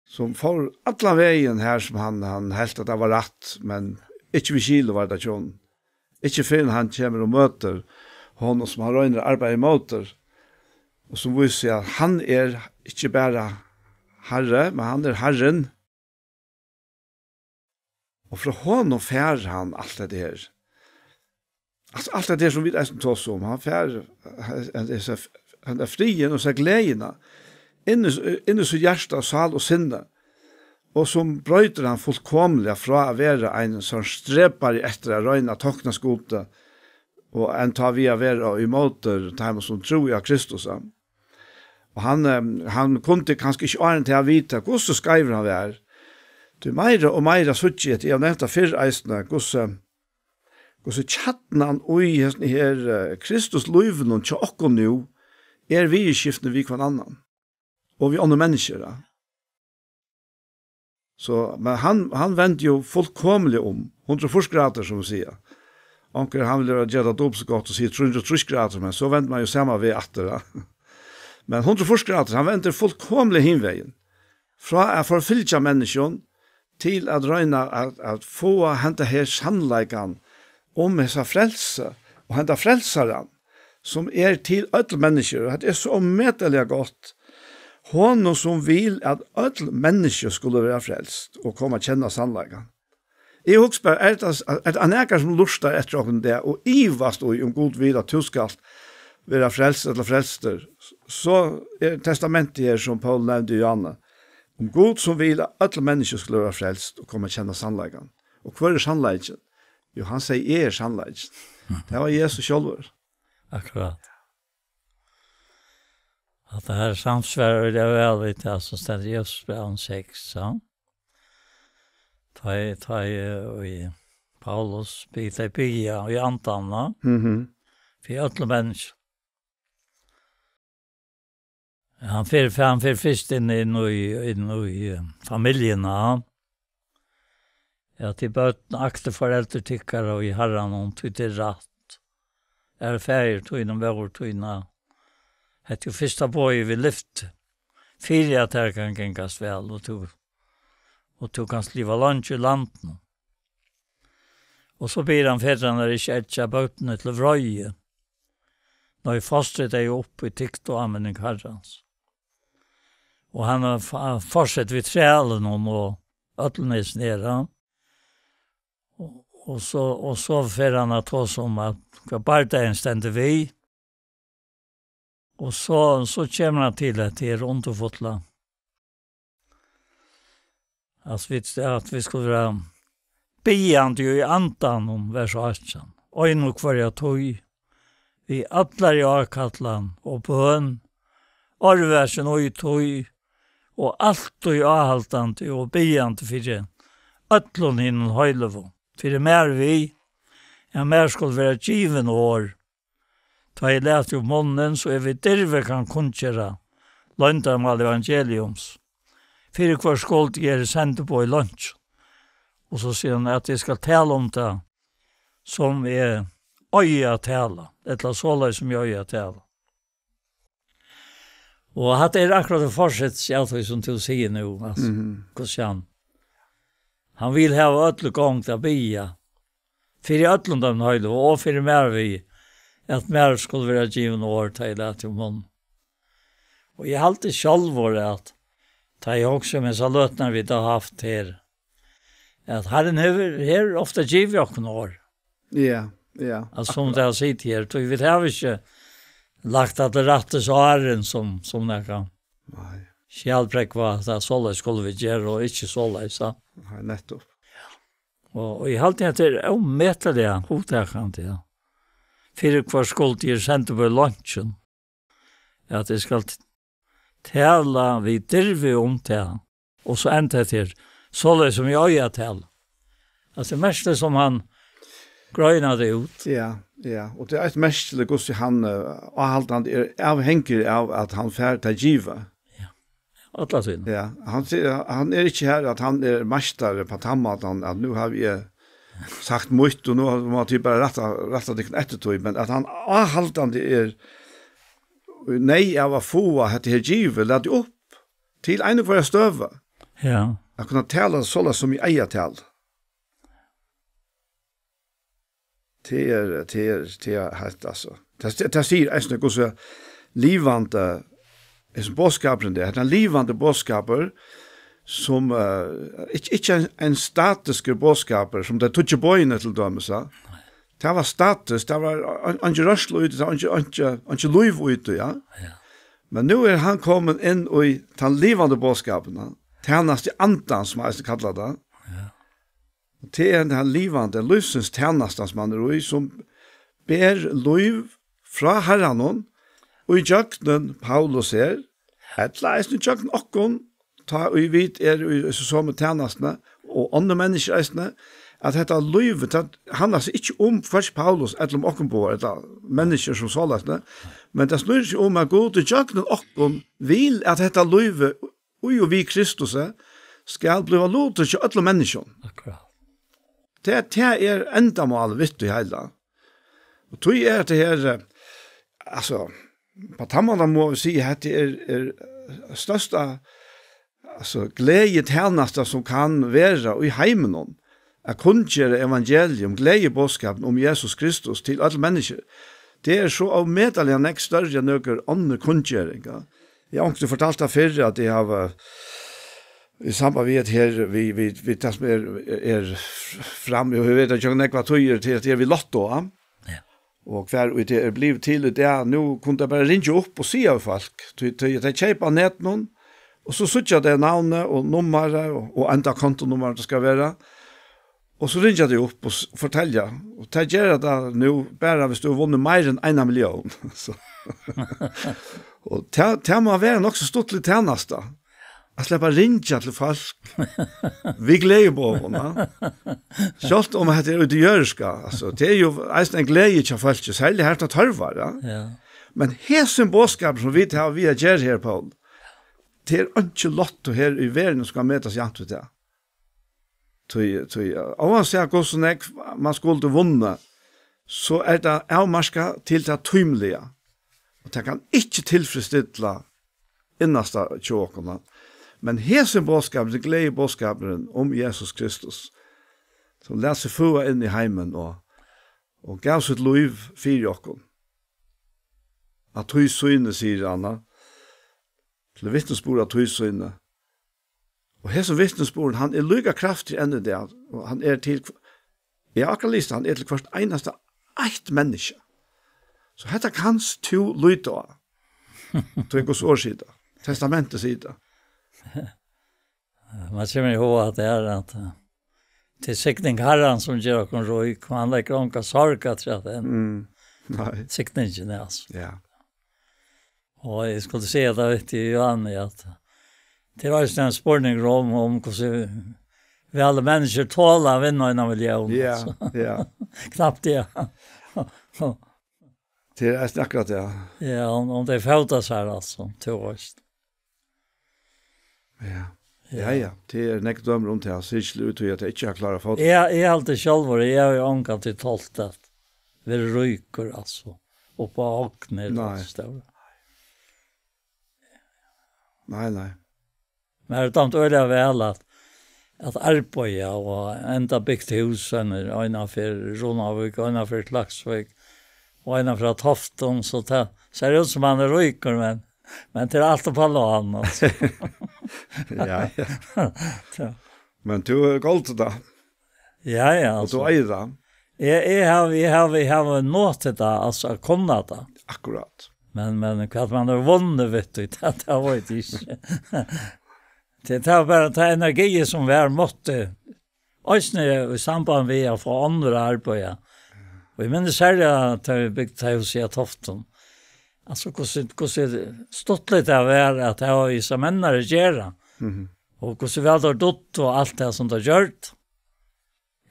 Sum fór allan vegin har sum hann, hann helt at tað var rætt, men ikki við skil var tað hjá honum. Ikki fyrr enn hann kemur og møtir honum sum hann roynir at arbeiða ímóti, og sum vísir seg at hann er ikki bara Harri, men hann er Harrin. Og frá honum fær hann alt hetta her. Alt, alt hetta her sum vit eisini tosa um, hann fær, hann, hann, hann er friðin og sær gleðina inn í, inn í sítt hjarta og sál og sinni, og sum broytir hann fullkomiliga frá at vera ein sånn strepari eftir at royna at toknast Gudi, og enn tá við at vera ímóti teimum sum trúðu á Kristus. Og hann, eh, hann kundi kanska ikki áðrenn tað vita, hvussu skeivur hann var. Tí meira og meira síggi eg, eg havi nevnt tað fyrr eisini, hvussu, hvussu kjarnan í hesum her, eh, Kristuslívinum hjá okkum nú er viðurskiftini við hvønn annan og við onnur menniskju, ja. So, men hann, hann vendi jo fullkomiliga um, hundrað og fýrs gradir, sum vit siga. Onkur, hann vil jo gera tað dupult so gott og siga trý hundrað og trýss gradir, men so vendir man jo sama veg aftur, ja. Men hundrað og fýrs gradir, hann vendir fullkomiliga hin vegin. Frá at forfylgja menniskjum til at royna at, at fáa henda her sannleikan um hesa frelsu og henda frelsaran, sum er til øll menniskju. Hetta er so ómetaliga gott. Honum, sum vil at øll menniskju skulu vera frelst og koma at kenna sannleikan. Eg hugsi bara, er tað, er tað nakar sum lurtar eftir okkum í dag og ivast í, um Gud vil at tú skalt vera frelst ella frelstur, so er testamentið her, sum Paul nevndi í Johanna, um Gud, sum vil at øll menniskju skulu vera frelst og koma at kenna sannleikan. Og hvør er sannleikin? Jo, hann segði: "Eg er sannleikin." Tað var Jesus sjálvur. Akkurát. At tað her samsvarar veldiga væl við tað, sum stendur í Efesusbrævinum seks, ja. Tá ið, tá ið, eh, Paulus biður tey biðja í andanum, mhm, fyri øllum menniskjum. Hann fer, hann fer fyrst inn, inn í, inn í, eh, familjuna. Ja, tit børn, aktið foreldur tykkara í Harranum, tí tað er rætt. Æra faðir tín og móður tína. Hetta er jú fyrsta boðið við lyfti, fyri at tær kann gangast væl, og tú, og tú kanst liva leingi í landinum. Og so biður hann fedrarnar ikki eggja børnini til vreiði, nei, fostri tey upp í tykt og áminning Harrans. Og hann er fa-, fortsetti við trælinum og øllum hesum her, ja. Og, og so, og so fer hann at tosa um, at hvat bardagin stendur við. Og so, so kemur hann til at tað er undurfulla. At vit, at vit skulu vera biðjandi í andanum, vers átjan. Ein og hvørja tíð, við allari ákallan og bøn, árvakin í tí, og altíð áhaldandi og biðjandi fyri øllum hinum heiligu, fyri mær við, at mær skulu vera givin orð, tá eg lati upp munnin, so eg við dirvi kann kunngera loyndarmál evangeliums, fyri hvørs skuld eg eri sendiboði leingi. Og so sigur hann, at eg skal tala um tað, sum eg eigi at tala, ella soleiðis sum eg eigi at tala. Og hatta er akkurát ein fortsetting av tí, sum tú sigur nú, altso, mhm, hvussu hann, hann vil hava øll í gongd at biðja fyri øllum teimum heiligu, og fyri mær við, at mær skulu vera givin orð, tá eg lati upp munnin. Og eg haldi sjálvur, at tá eg hugsi um hesar løturnar, vit hava havt her, at Harrin hevur, hevur ofta givið okkum orð. Ja, ja. Altso, sum tað hevur sitið her, tí vit hava ikki lagt alt til rættis áðrenn, sum, sum nakað. Nei. Skjal prógva, at tað soleiðis skulu vit gera, og ikki soleiðis, ja. Nei, nettupp. Og, og eg haldi, at tað er ómetaliga hugtakandi, ja. Fyri hvørs skuld eg eri sendiboði leingi, at eg skal t-, tala við dirvi um tað. Og so endar tað her, soleiðis sum eg eigi at tala. Altso, tað er merkiligt, sum hann greinar tað út. Ja, ja. Og tað er eitt merkiligt, hvussu hann, eh, áhaldandi er avhangigur av, at hann fær tað givið. Ja. Alla tíðina. Ja, hann sigur, hann er ikki her, at hann er meistari á tann mátan, at nú havi eg sagt mítt, og nú má tit bara rætta, rætta tykkum eftir tí, men at hann áhaldandi er í neyð av at fáa hetta her givið, latið upp til eina og hvørja støðu. Ja. At kunna tala soleiðis, sum eg eigi at tala. Tað er, tað er, tað er heitt, altso. Tað, tað, tað sigur eisini, hvussu livandi hesin boðskapurin er. Hetta er ein livandi boðskapur, sum, eh, ikki, ikki ein, ein statiskur boðskapur, sum tey tíggju boðini til dømis, ja. Tað var statiskt, tað var ein, eingin rørsla í tí, tað var eingin, eingin, eingin lív í tí, ja. Ja. Men nú er hann komin inn í tann livandi boðskapin, ja. Tænasti andans, sum eisini kallar tað. Ja. Og tað er tann livandi, lívsins tænasta, sum hann er í, sum ber lív frá Harranum, og í gjøgnum Paulus her, ella eisini í gjøgnum okkum, tá ið vit eru í, í somu tænastuni, og onnur menniskju eisini, at hetta lívið, tað handlar seg ikki um hvørki Paulus, ella um okkum báðar, ella menniskju sum soleiðis, men tað snýr seg um, at Gud í gjøgnum okkum vil, at hetta lívið í og við Kristus, eh, skal bliva lutur hjá øllum menniskjum. Akkurát. Tað, tað er endamálið við tí heila. Og tí er tað her, eh, altso, á tann mátan má vit siga, at tað er, er størsta, altso, gleðitænasta, sum kann vera í heiminum, at kunngera evangelium, gleðiboðskapin um Jesus Kristus til øll menniskju. Tað er so ómetaliga nógv størri enn nøkur onnur kunngering, ja. Eg havi onkuntíð fortalt tað fyrr, at eg havi í samband við at her, við, við, við tað sum er, er fram, og vit vita, at tað er nógvar tíðir til, at tað er við lotto, ja. Ja. Og hvar og tað er blivið til í dag, nú kunnu tey bara ringja upp og siga við fólk, tí, tí tey keypa á netinum, og so síggja tey navnið og nummarið og, og enda kontonummarið tað skal vera, og so ringja tey upp og s-, fortelja, og tey gera tað nú bara, viss tú hevur vunnið meira enn eina millión. So. Og tað, tað má vera nokk so stuttlig tænasta. At sleppa at ringja til fólk. Við gleðiboðum, ja. Sjálvt um hetta er úti í jørðiska, altso, tað er jú eisini ein gleði hjá fólki, serliga har tað tørvar, ja. Ja. Men hesin boðskapur sum vit hava við at gera her, Poul, tað er einki lotto her í verðini sum kann metast javnt við tað. Tí, tí, ja, óansæð hvussu nógv man skuldi vunnið, so er tað avmarkað til tað tímiliga. Og tað kann ikki tilfredsstilla innasta hjá okkum. Men hesin boðskapurin, gleði boðskapurin um Jesus Kristus, sum læt seg føða inn í heimin og, og gav sítt lív fyri okkum. At tí síni, sigur hann, til vitnisburð at tí síni. Og hesin vitnisburðurin, hann er líka kraftigur enn í dag, og hann er til, eg havi akkurát lisið, hann er til hvørt einasta eitt menniskja. So hetta kanst tú líta á. Tí Guds orð sigur tað. Testamentið sigur tað. Man kemur í huga at tað er at, eh, til signing Harran sum ger okkum rík, og hann leggur onga sorg afturat enn. Mm. Nei. Signingin er altso. Ja. Og eg skuldi siga tað við Johanne, at tað er eisini ein spurningur um, um hvussu væl menniskju tola at vinna eina millión, Ja, altso. Ja. Knappt tað. Tað er eisini akkurát tað. Ja, um, um tey fóta sær, altso, tú veitst. Ja. Ja. Ja, ja. Tað er nógv dømir um tað, syrgiligt út í at tey ikki hava klárað fót. Eg, eg haldi sjálvur, eg havi ongantíð tolt at vera ríkur, altso, upp á ognir og Nei. Stóra. Nei, nei. Men tað dámdi øgiliga væl at, at arbeiða og enda bygt hús, eina, eina fyri Runavík, eina fyri Klaksvík, og eina frá Toftum, so tað sær út sum hann er ríkur, men, men tað er alt upp á lán, altso. Ja, ja. Ja. Men tú hevur goldið tað. Ja, ja, Og tú altso. Eigur tað. Eg, eg havi, eg havi, eg havi notið tað, altso, at kunna tað. Akkurát. Men, men hvat man hevur vunnið við tí, tað, tað veit eg ikki. Tað, tað var bara tað energiið sum var mátti. Eisini í samband við at fáa onnur at arbeiða. Og eg minnist serliga, tá vit bygdu tað húsið á Toftum. Altso, hvussu, hvussu stuttligt tað var at hava við hesar menn at gera. Mhm. Og hvussu væl teir dugdu og alt tað sum teir gjørdu.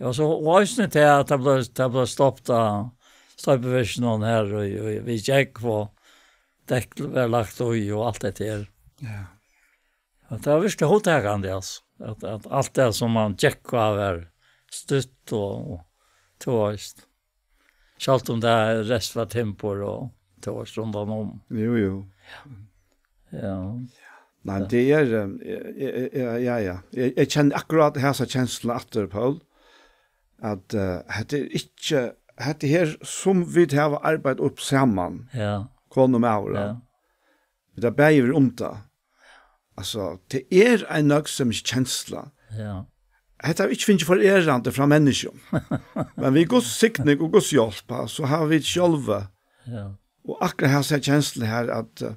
Ja, so, og eisini tað at tað bleiv, tað bleiv stopt av stoypivirkinum her, og, og við gjógv og dekk var lagt í og alt hetta her. Ja. Og tað var virkiliga hugtakandi, altso. At, at alt tað sum man gekk á var stútt og, og tú veitst. Sjálvt um tað rest var timbur og tú veitst rundan um. Jú, jú. Ja. Nei, tað er, eh, eh, eh, ja, ja. Eg, eg kenni akkurát hesa kensluna aftur, Poul, at, eh, hetta er ikki, hetta her sum vit hava arbeitt upp saman, Ja. kona og maður, Ja. vit hava bæði verið um tað. Altso, tað er ein nøgdsemskensla. Ja. Hetta hava vit ikki fingið forerandi frá menniskjum. Men við Guds signing og Guds hjálp, so hava vit sjálvi Ja. og akkurát hesa kensluna her, at, eh,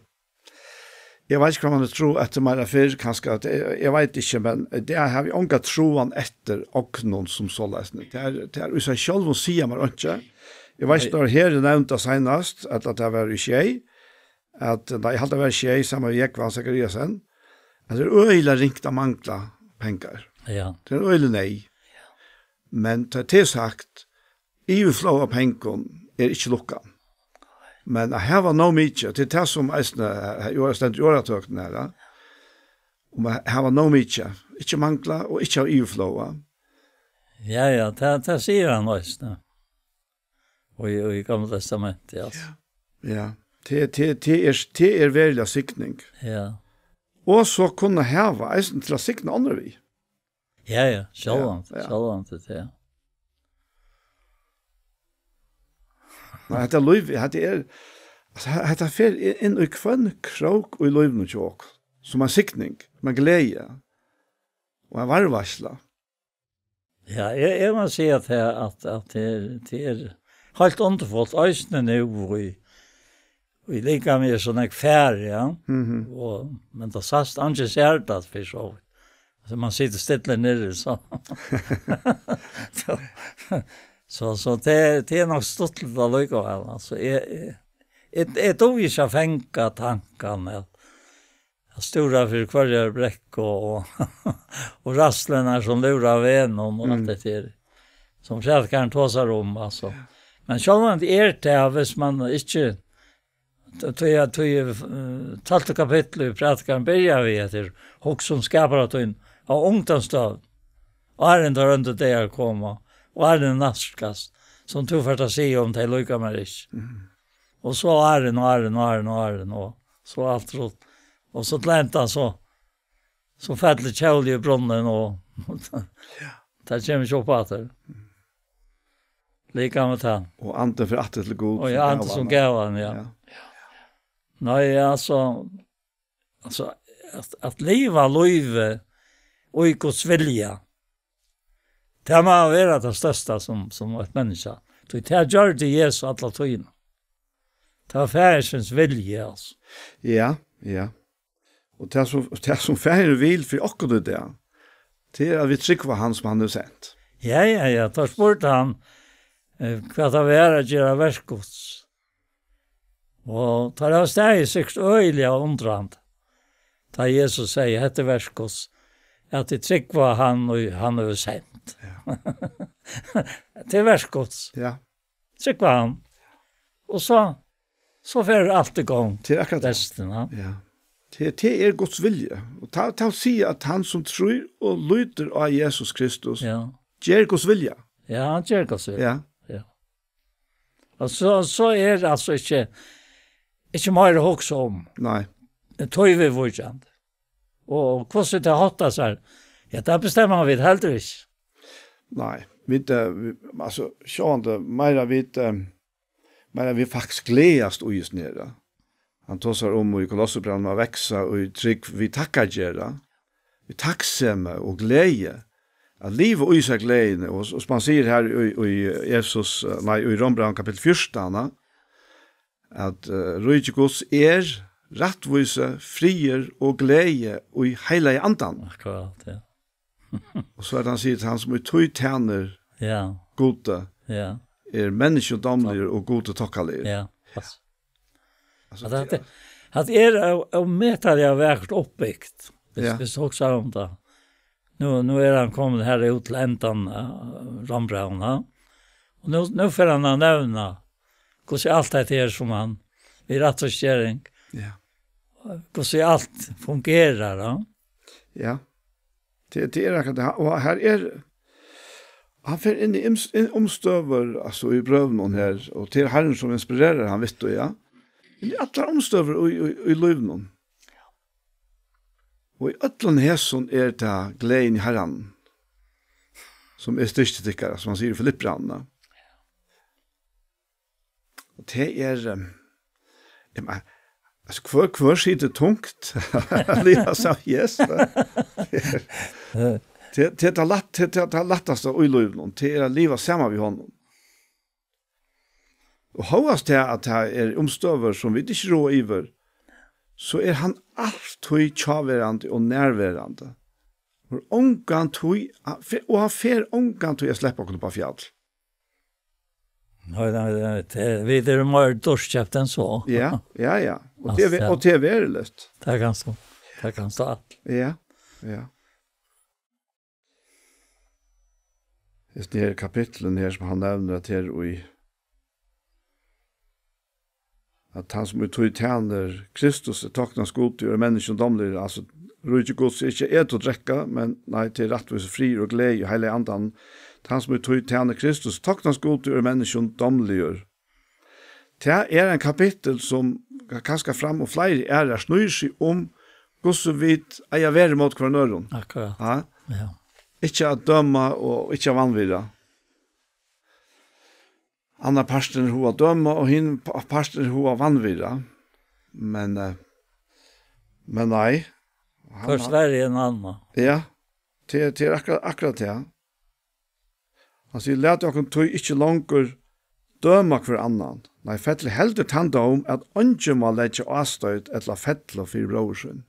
eg veit ikki, hvat man hevur trúð eftir meira fyrr, kanska, at eg, eg veit ikki, men tað havi eg onga trúan eftir ognum sum soleiðis. Tað er, tað er í seg sjálvum siga mær einki. Eg veit ikki, Nei. Nær her er nevnt tað seinast, at, at tað var í sjey, at, nei, eg haldi, tað var í sjey, saman við Jógvan Zachariasen, at tað er øgiliga ringt at mangla pengar. Ja. Tað er øgiliga nei. Men tá tað er sagt, yvirflóð av pengum er ikki lukkan. Men at hava nóg mikið, og tað er tað sum eisini, eh, stendur í orðatøkunum her, ja. Um at hava nóg mikið, ikki mangla og ikki hava yvirflóð, ja. Ja, ja, tað, tað sigur hann eisini. Og í, og í Gamla Testamenti, altso. Ja. Ja. Tað, tað, tað er, tað er veruliga signing. Ja. Og so kunna hava eisini til at signa onnur við. Ja, ja, sjálvandi, Ja, ja. sjálvandi til tað. Men hetta lív, hetta er, altso, he-, hetta fer i-, inn í hvønn krók í lívinum hjá okkum, sum ein signing, sum ein gleði. og ein varðveitsla. Ja, eg, eg má siga at, at, at tað er, tað er heilt undurfult, eisini nú í, í likamið er so nógv fari, ja. Mhm. Og, men tað sæst eingin sær tað fyri so vítt. So man situr stilla niðri, so. So, so, so tað, tað er nokk stuttligt allíkavæl, altso. Eg, eg, eg, eg dugi ikki at fanga tankan, at, at stúra fyri hvørjari brekku og, og ræðslurnar sum lúra vegnum og alt Mm. hetta her, sum prædikarin tosar um, altso. Ja. Men sjálvandi er tað, hvis man ikki, tí, tí, tí, eh, tólvta kapittul í Prædikaranum byrjar við, at tað er hugsa um skapara tín á ungdómsdøgum, áðrenn teir óndu dagar koma, og áðrenn nærkast, sum tú fert at siga um tey líka mær ikki. Mhm. Og so áðrenn, áðrenn, áðrenn, áðrenn, og so alt runt. Og so til enda, so, so fellur kjólið í brunnin, og Ja. tað kemur ikki upp aftur. Líka við tað. Og andin fer aftur til Gud Og sum ja, andin gav sum hann. gav hann, ja. Ja. Nei, altso, altso, at, at liva lívið í Guds vilja, tað má vera tað størsta sum, sum eitt menniskja. Tí tað gjørdi Jesus alla tíðina. Tað var Faðirsins vilji, altso. Ja, ja. Og tað sum, tað sum Faðirin vil fyri okkum í dag, tað er, at vit trúgva hann sum hann hevur sent. Ja, ja, ja. Tá spurdi hann, eh, hvat tað var at gera verk Guds. Og teir hava staðið sikkurt øgiliga undrandi, tá Jesus segði, hetta er verk Guds, at tit trúgva hann, og hann hevur sent. Ja. Tað er verk Guds. Ja. Trúgva hann. Og so, so fer alt í gongd. Tað er akkurát tað. Restina. Ja. Tað, tað er Guds vilji. Og tað, tað vil siga, at hann sum trýr og lítur á Jesus Kristus, Ja. ger Guds vilja. Ja, hann ger Guds vilja. Ja. Ja. Og so, so er tað altso ikki, ikki meira at hugsa um. Nei. Tað er viðvíkjandi. Og hvussu tað háttar sær, ja, tað bestemma vit heldur ikki. Nei, vit, eh, vit, altso, sjálvandi, meira vit, eh, meira vit faktiskt gleðast í hesum her. Hann tosar um í Kolossebrævinum at vaksa í trúgv við takkagera, við takksemi og gleði, at liva í sær gleðini, og, og sum hann sigur her í, í Efesus, eh, nei, í Rómbrævinum kapittul fjúrtan, at, eh, ríki Guds er rættvísi, friður og gleði í heilaga andanum. Akkurát, ja. Og so er tað, hann sigur, at hann sum í tí tænir Ja. Gudi, Ja. er menniskjudómligur og Gudi tokkaligur. Ja. Altso, At tað, tað, at er ó-, ómetaliga vakurt uppbygt, hvis, Ja. hvis tú hugsar um tað. Nú, nú er hann komin her út til endan, eh, Rómbrævinum, ha? Og nú, nú fer hann at nevna hvussu alt hetta her sum hann, við rættvísgering, Ja. hvussu alt fungerar, ha? Ja. Tað, tað er akkurát tað. Og her er, hann fer inn í yms-, inn, umstøður, altso, í brøvunum her, og tað er Harrin sum inspirerar hann, veit tú, ja. Inn í allar umstøður í, í, í lívinum. Og í øllum hesum er tað gleðin í Harranum, sum er styrki tykkara, sum hann sigur í Filippibrævinum. Og tað er, ehm, eg meini, altso, hvør, hvør situr tungt at liva saman við Jesus? Tað, tað, tað, lætt, tað, tað, tað lættasta í lívinum, tað er at liva saman við honum. Og hóast tað, at tað er umstøður, sum vit ikki ráða yvir, so er hann altíð hjáverandi og nærverandi. Og ongantíð, og hann fer ongantíð at sleppa okkum upp á fjall. Nei, nei, nei, tað, vit eru meira dýrkeypt enn so. Ja, ja, ja. Og tað er ve-, Altso, ja. og tað er veruligt. Tað kanst tú. Tað kanst tú alt. Ja, ja. Hesum her kapitlinum her, sum hann nevnir, at her í, at hann sum í tí tænir Kristus er toknast Gudi og er menniskjum dámligur, altso, ríki Guds er ikki at eta og drekka, men nei, tað er rættvísi, friður og gleði í Heilaga Andanum. At hann sum í tí tænir Kristus er toknast Gudi og er menniskjum dámligur. Tað er ein kapittul, sum ka-, kanska fram og fleiri aðrar snýr seg um, hvussu vit eiga at vera móti hvørjum øðrum. Akkurát. Ja. Ja. Ikki at døma og ikki at vanvirða. Annar parturin hug at døma, og hin pa-, parturin hug at vanvirða. Men, eh, men nei. Hann Hvørs har- verri enn annan. Ja. Tað, tað er akkurát, akkurát tað. Hann sigur: "Lat okkum tí ikki longur døma hvør annan. Nei, fellið heldur tann dóm, at eingin má leggja ástøð ella fellu fyri bróður sín."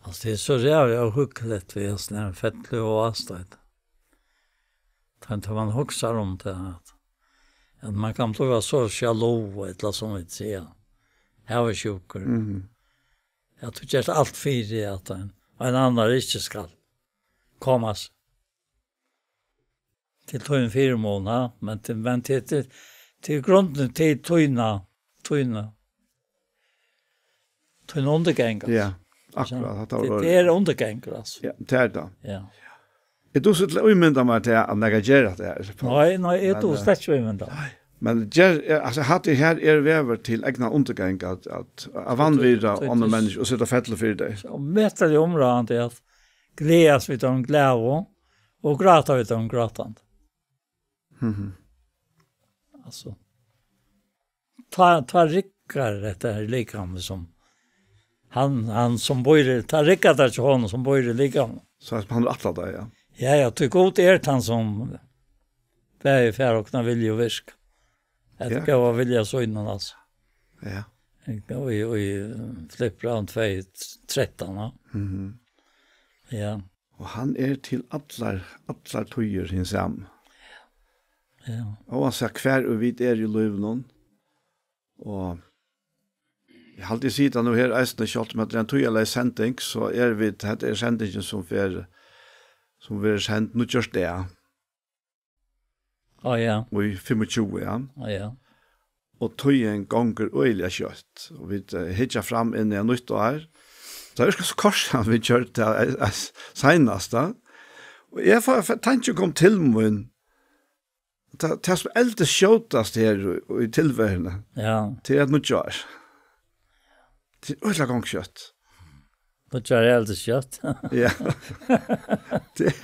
Altso, tað er so ræðuliga hugnaligt við hesum her felli og ástøð. Tá, tá man hugsar um tað, at, at man kann blíva so sjalu, ella sum vit siga, havisjúkur. Mhm. At tú gert alt fyri, at ein, ein annar ikki skal koma s-, til tín fyrimun, ha? Men til, men til, til, til grundin til tína, tína, tín undirgang, altso. Ja, akkurát, hatta var orðið. Tað er undirgangur, altso. Ja, tað er tað. Ja. Eg dugi ikki til at ímynda mær tað, at nakar ger hatta her. Nei, nei, eg dugi slett ikki at ímynda mær. Men, eh, nei. Men ger, eh, altso, hatta her er vegur til egna undirgang, at, at, at vanvirða onnur menniskju og seta felli fyri tey. Og mest er tað umráðandi at gleðast við teimum glaðu og gráta við teimum grátandi. Mhm. Altso, tá, tá riggar hetta her likamið sum hann, hann sum býr í, tá riggar tað hjá honum sum býr í likamið. So at hann ætlar tað, ja. Ja, ja, tí Gud er tann sum bæði fær okkum at vilja og virka. At, ja, góða vilja sínum, altso. Ja. Og í, og í Filippibrævinum tvey trettan, ja. Mhm. Ja. Og hann er til allar, allar tíðir hin sami. Ja. Óansett hvar og vit eru í lívinum. Og eg haldi, eg sigi tað nú her eisini, sjálvt um hetta er ein tíðarleys sending, so er vit, hetta er sendingin sum fer, sum verður send nýggjársdag. Á, ja. Í fimmogtjúgu, ja. Á, ja. Og tíðin gongur øgiliga skjótt. Og vit, eh, hyggja fram inn í eitt nýtt ár. Tað er so kort síðan vit gjørdu tað, eh, eh, seinast, ja. Og eg fór, fór, tankin kom til mín, tað, tað sum eldist skjótast her í, í tilveruni, ja, tað er eitt nýtt ár. Tað er øgiliga gongskjótt. Nýggjársdag er altíð skjótt. Ja. Tað,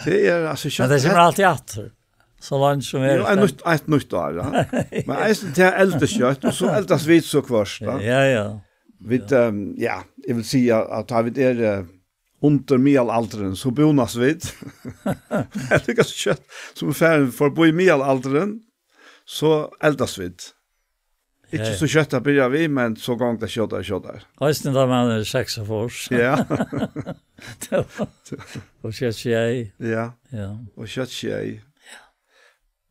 tað er, altso, skjótt. Men tað kemur altíð aftur. So leingi sum er. Jú, eitt nýtt, eitt nýtt ár, ja. Men eisini tað eldist skjótt, og so eldast vit so hvørt, ja. Ja, ja. Vit, ehm, ja, eg vil siga at tá vit eru, eh, undir miðalaldrin, so búnast vit. Tað er líka so skjótt sum vit fara forbi miðalaldurin, so eldast vit. Ikki, ja, ja, so skjótt at byrja við, men so gongur tað skjótari og skjótari. Eisini tá man er seksogfýrs. Ja. Og skjótt sjey. Ja. Ja. Og skjótt sjey.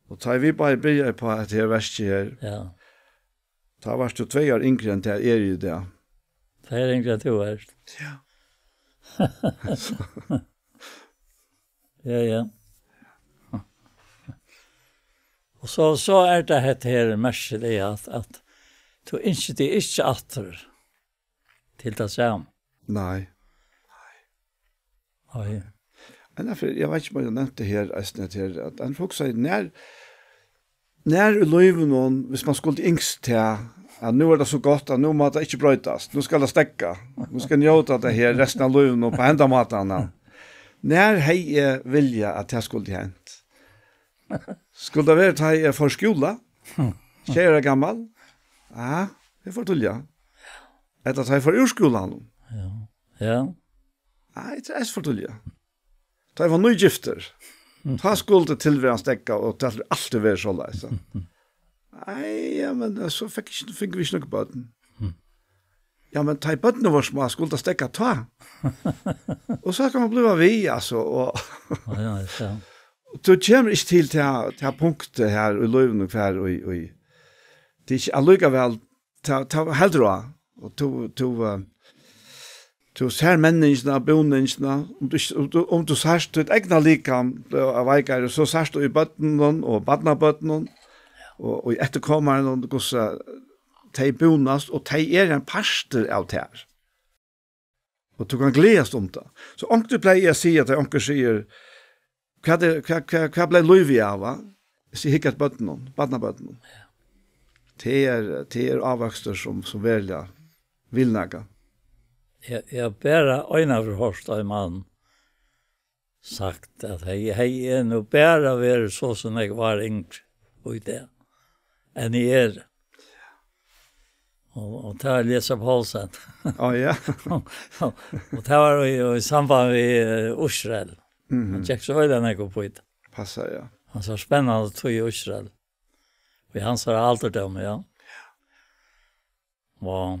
Og tá vit báðir byrjaðu upp á hetta her verkið her, ja, tá vart tú tvey ár yngri enn tað eg eri í dag. Tvey ár yngri enn tú ert. Ja. Ja, ja. Og so, so er tað hetta her merkiliga, at, at tú ynskir teg ikki aftur til tað sama. Nei. Nei. Ein aðferð, eg veit ikki, um eg nevndi her, eisini, at her, at ein hugsar, nær, nær í lívinum, hvis man skuldi ynskt tað, at nú er tað so gott, at nú má tað ikki broytast, nú skal tað steðga, nú skal eg njóta tað her restina av lívinum á henda mátan, ja. Nær hevði eg viljað, at tað skuldi hent? Skuldi tað verið, tá eg fór í skúla, sjey ára gamal? Ja, tað er for tíðliga. Ella tá eg fór úr skúlanum. Ja. Ja. Nei, tað er for tíðliga. Tá eg var nýgiftur. Mm. Tá skuldi tilveran steðga, og tað skuldi altíð verið soleiðis, so. Nei, ja, men, eh, so fekk ikki, fingu vit ikki nøkur børn. Mm. Ja, men tá ið børnini vóru smá, skuldi tað steðga tá. Og so kann man blíva við, altso, og ja, ja, ja. Tú kemur ikki til tað, tað punktið her í lívinum, hvar í, í, tað er ikki allíkavæl, tað, tað heldur á. Og tú, tú, eh, tú sært menningina, búningina, um tú, um tú, um tú sært títt egna likam, eh, veikari, so sært tú í børnunum og barnabørnunum og, og í eftirkomarunum, hvussu tey búnast, og tey eru ein partur av tær. Og tú kanst gleðast um tað. So onkuntíð plagi eg at siga, at onkur sigur: "Hvat er, hvat, hvat, hvat bleiv lívið av, va?" Eg sigi: "Hygg at børnunum, barnabørnunum." Ja. Tað er, tað er ávøkstur, sum, sum veruliga vil nakað. Eg, eg havi bara eina ferð hoyrt ein mann sagt, at hevði, hevði eg nú bara verið so sum eg var yngri í dag, enn eg eri. Og, og tað var Eliezer Poulsen. Á, ja. Og tað var í, í samband við, eh, Ísrael. Mhm. Hann gekk so øgiliga nógv upp í tað. Passar, ja. Hann sá spennandi tíð í Ísrael. Við hansara aldurdómi, ja. Og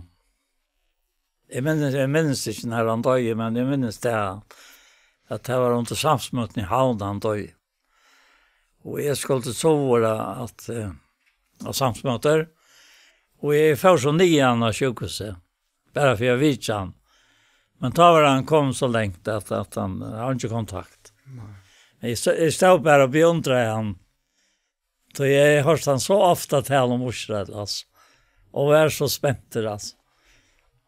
eg minnist, eg minnist ikki, nær hann doyði, men eg minnist tað, at tað var undir samsmøtuni í Havn, hann doyði. Og eg skuldi til Suðuroyar at, eh, á samsmøtur. Og eg fór so niðan á sjúkrahúsið, bara fyri at vitja hann. Men tá var hann komin so langt, at, at hann, hann hevði ikki kontakt. Nei. Men eg stó-, eg stóð bara og beundraði hann. Tí eg hoyrdi hann so ofta tala um Ísrael, altso. Og var so spentur, altso.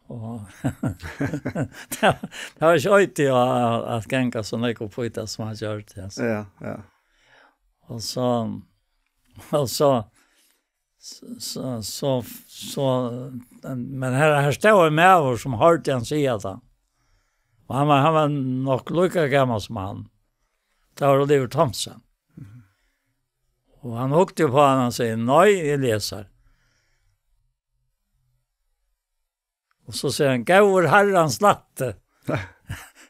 Og tað, tað var ikki øðið at, at ganga so nógv upp í tað, sum hann gjørdi, altso. Ja, ja. Og so, og so, so, so, so, men her, her stóð ein maður, sum hoyrdi hann siga tað. Og hann var, hann var nokk líka gamal sum hann. Tað var Oliver Thomsen. Mhm. Og hann hugdi upp á hann og segði: «Nei, Eliezer.» Og so segði hann: «Góður Harrans lætti,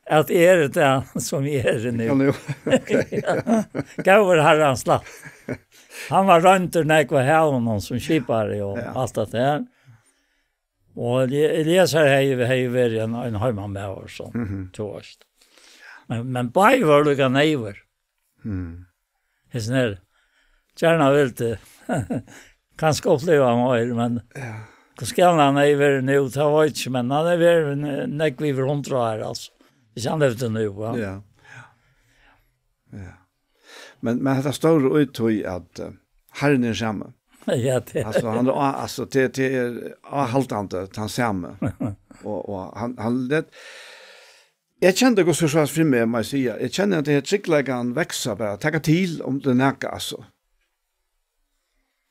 at eg eri tað, sum eg eri nú.» Ja, nú. Ok. Góður Harrans lætti. Hann var royndur nógv av havinum sum skipari og Ja. alt tað har. Og Eli-, Eliezer hevði, hevði verið ein, ein heimamaður, so, Mhm. tú veist. Men, men báðir vóru líka neyvir. Mhm. Hesin her, gjarna vildi, kanska uppliva meir, men Ja. hvussu gamal hann hevði verið nú, tað veit eg ikki, men hann hevði verið ne-, nógv yvir hundrað ár, altso. Hvis hann livdi nú, ja. Ja. Ja. Men, men hetta stóra í tí at, eh, Harrin er sami. Ja, tað Altso, hann er á-, altso, tað, tað er áhaldandi, tann sami. Og, og hann, hann let, eg kendi hvussu so fyri meg, má eg siga. Eg kenni at tað her tryggleikan veksa bara, taka til um tað er nakað, altso.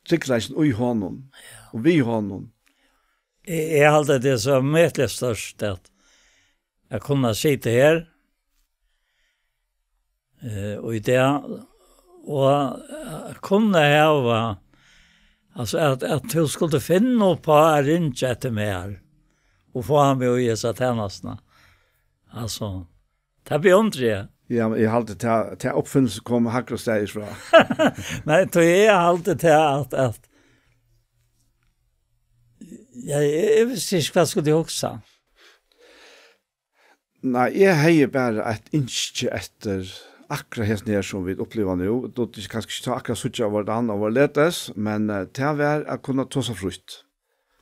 Tryggleikin í honum, Ja. og við honum. Eg, eg haldi, at tað er so metliga stórt at, at kunna sita her, eh, og í dag, og, eh, kunna hava, altso, at, at tú skuldi finna upp á at ringja eftir mær og fáa meg í hesa tænastuna. Altso, tað beundri eg. Ja, men eg haldi, tað, tað uppfinning kom hægri staðis frá. Nei, tí eg haldi tað at, at, ja, eg, eg visti ikki, hvat skuldi hugsa. Nei, eg hevði bara eitt ynski eftir akkurát hesum her, sum vit uppliva nú. Dugdi kanska ikki so akkurát síggja, hvordan og hvorledes, men, eh, tað var at kunna tosa frítt.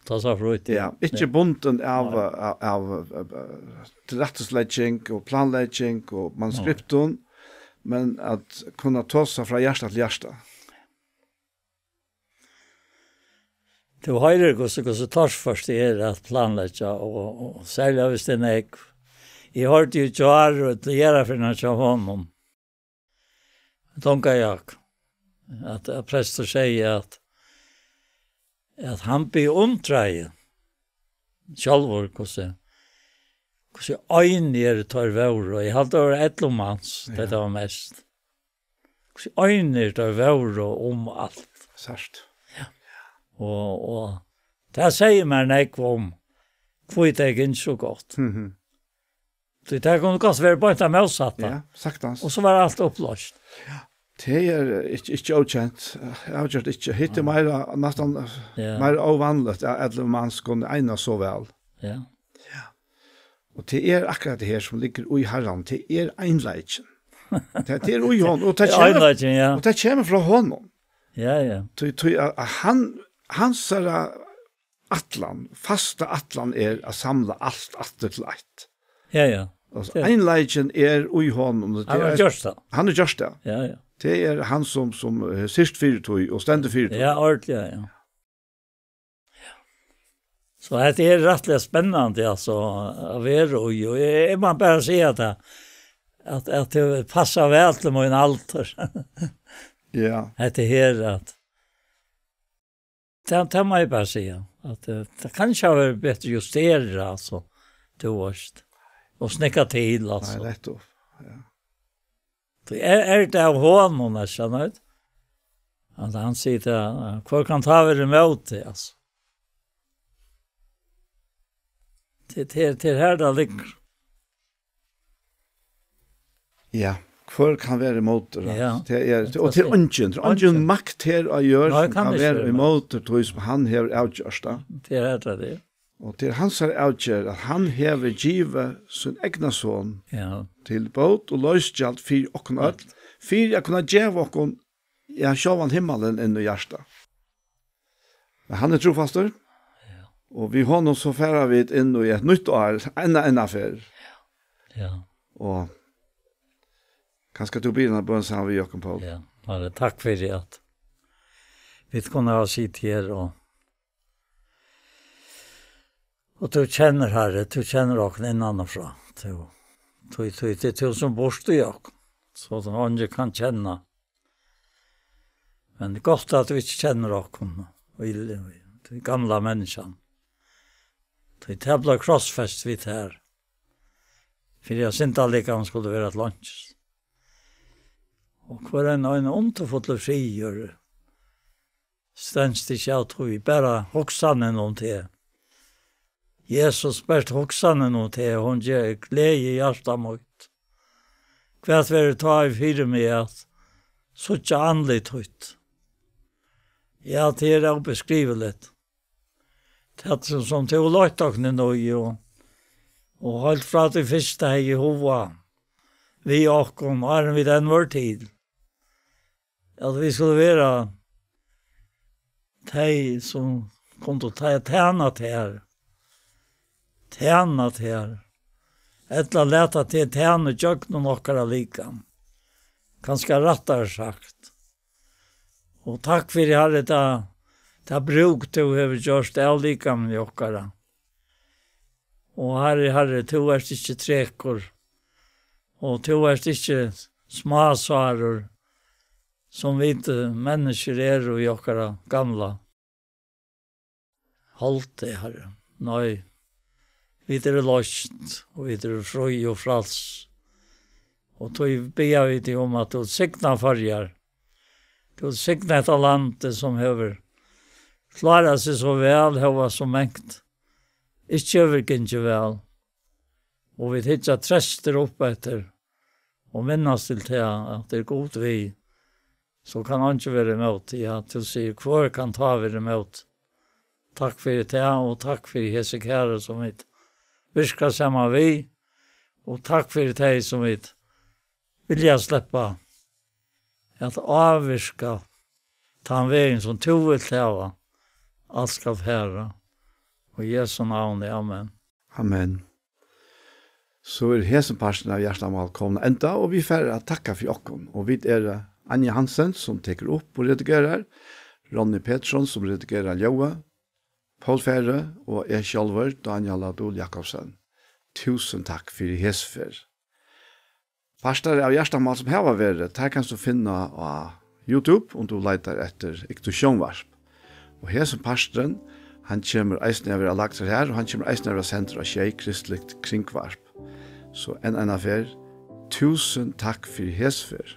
Tosa frítt, Ja, ja. ikki Ja. bundin av, Nei. av, av, av, eh, tilrættislegging og planlegging og manuskriptum, men at kunna tosa frá hjarta til hjarta. Tú hoyrir, hvussu, hvussu torført tað er at planleggja, og, og serliga hvis tað er nógv. Eg hoyrdi í gjár, og til jarðarferðina hjá honum, Tonga Jak, at, at prestur segði, at, at hann beundraði sjálvur, hvussu, hvussu einir teir vóru. Eg haldi, tað var ellivu mans, Ja. tað var mest. Hvussu einir teir vóru um alt. Sært. Ja. Og, og tað segði mær nógv um, hví tað gekk so gott. Mhm. Tí tað kundi gott verið beint tað mótsatta. Ja, saktans. Og so var alt upployst. Ja. Tað er ikki, ikki ókent. Avgjørt ikki. Hitt er Nei. meira, næstan Ja. meira óvanligt, at ellivu mans kunnu einast so væl. Ja. Ja. Og tað er akkurát tað her, sum liggur í Harranum. Tað er einleikin. Tað, tað er í honum. Og tað Tað er kemur, einleikin, ja. og tað kemur frá honum. Ja, ja. Tí, tí at, at hann, hansara ætlan, fasta ætlan er at samla alt aftur til eitt. Ja, ja. Og Tað einleikin er í honum, og Hann tað hevur er, gjørt tað. hann hevur gjørt tað. Ja, ja. Tað er hann sum, sum, eh, syrgir fyri tí og stendur fyri tí. Ja, ordiliga, ja. So hetta er rættiliga spennandi, altso, at vera í, og eg, eg má bara siga tað, at, at tað passar væl til mín aldur. Ja. Hetta her, at, tað, tað má eg bara siga, at, eh, tað kann ikki hava verið betri justerað, altso, tú veist, og snikkað til, altso. Nei, rætt upp. Ja. Tí er, er tað av honum, eg skilji, at hann sigur tað, hvør kann tá vera ímóti, altso. Tað er, tað er her, tað liggur. Ja, hvør kann vera ímóti, ja? Ja, tað er, tað og tað er eingin, tað er eingin makt her á jørð sum kann vera ímóti tí sum hann hevur avgjørt, ja. Tað er her, tað er. Og tað er hansara avgerð, at hann hevur givið sín egna son, ja, til bót og loysgjald fyri okkum øll, fyri at kunna geva okkum, ja, sjálvan himmalin inn í hjartað. Men hann er trúfastur. Ja. Og við honum so fara vit inn í eitt nýtt ár, enn, enn ein ferð. Ja. Og kanska tú biður eina bøn saman við okkum, Poul. Ja, Harri, takk fyri at vit kunnu hava sitið her og, og tú kennir, Harri, tú kennir okkum innan og frá. Tú, tú, tú, tað er tú sum býrt í okkum. So at eingin kann kenna. Men tað er gott at tú ikki kennir okkum, og í, í, í gamla menniskjan. Tí tað bleiv krossfest við tær. Fyri at syndalikamið skuldi vera til einkis. Og hvør ein, ein undurfullur friður stenst ikki av tí, bara hugsanin um teg. Jesus, bert hugsanin um teg, hon ger gleði í hjarta mítt. Hvat verður tá í fyri meg at síggja andlit títt? Ja, tað er óbeskriviligt. Tað sum, sum tú leitt okkum inn í, og, og heilt frá tí fyrsta hevði hug við okkum, áðrenn vit enn vóru til. At vit skulu vera tey, sum kundu te-, tæna tær. Tæna tær. Ella lata teg tæna gjøgnum okkara likam. Kanska rættari sagt. Og takk fyri, Harri, tað, tað brúk tú hevur gjørt av likamum okkara. Og Harri, Harri, tú ert ikki trekur, og tú ert ikki smásárur, sum vit, eh, menniskjur eru í okkara gamla holdi, Harri. Nei, vit eru loyst, og vit eru frí og fræls. Og tí biðja vit teg um, at tú signar Føroyar. Tú signar hetta landið, sum hevur klárað seg so væl, hóast so mangt ikki hevur gingið væl. Og vit hyggja treystir upp eftir og minnast til tað, at er Gud við, so kann eingin vera ímóti. Ja, tú sigur, hvør kann tá vera ímóti? Takk fyri tað, og takk fyri hesi kæru, sum vit virka saman við, og takk fyri tey, sum vit vilja sleppa at ávirka tann vegin, sum tú vilt hava, alt skal fara. Og í Jesu navni, amen. Amen. So er hesin parturin av Hjartamál komin at enda, og vit fara at takka fyri okkum. Og vit eru Anja Hansen, sum tekur upp og redigerar, Ronny Petersson, sum redigerar ljóðið, Poul Færø og eg sjálvur, Dánjal á Dul Jakobsen. Túsund takk fyri hesa ferð. Partar av Hjartamál, sum hava verið, teir kanst tú finna á YouTube, um tú leitar eftir Iktus Sjónvarp. Og hesin parturin, hann kemur eisini at vera lagdur her, og hann kemur eisini at vera sendur á Sjey Kristiligt Kringvarp. So enn eina ferð, túsund takk fyri hesa ferð.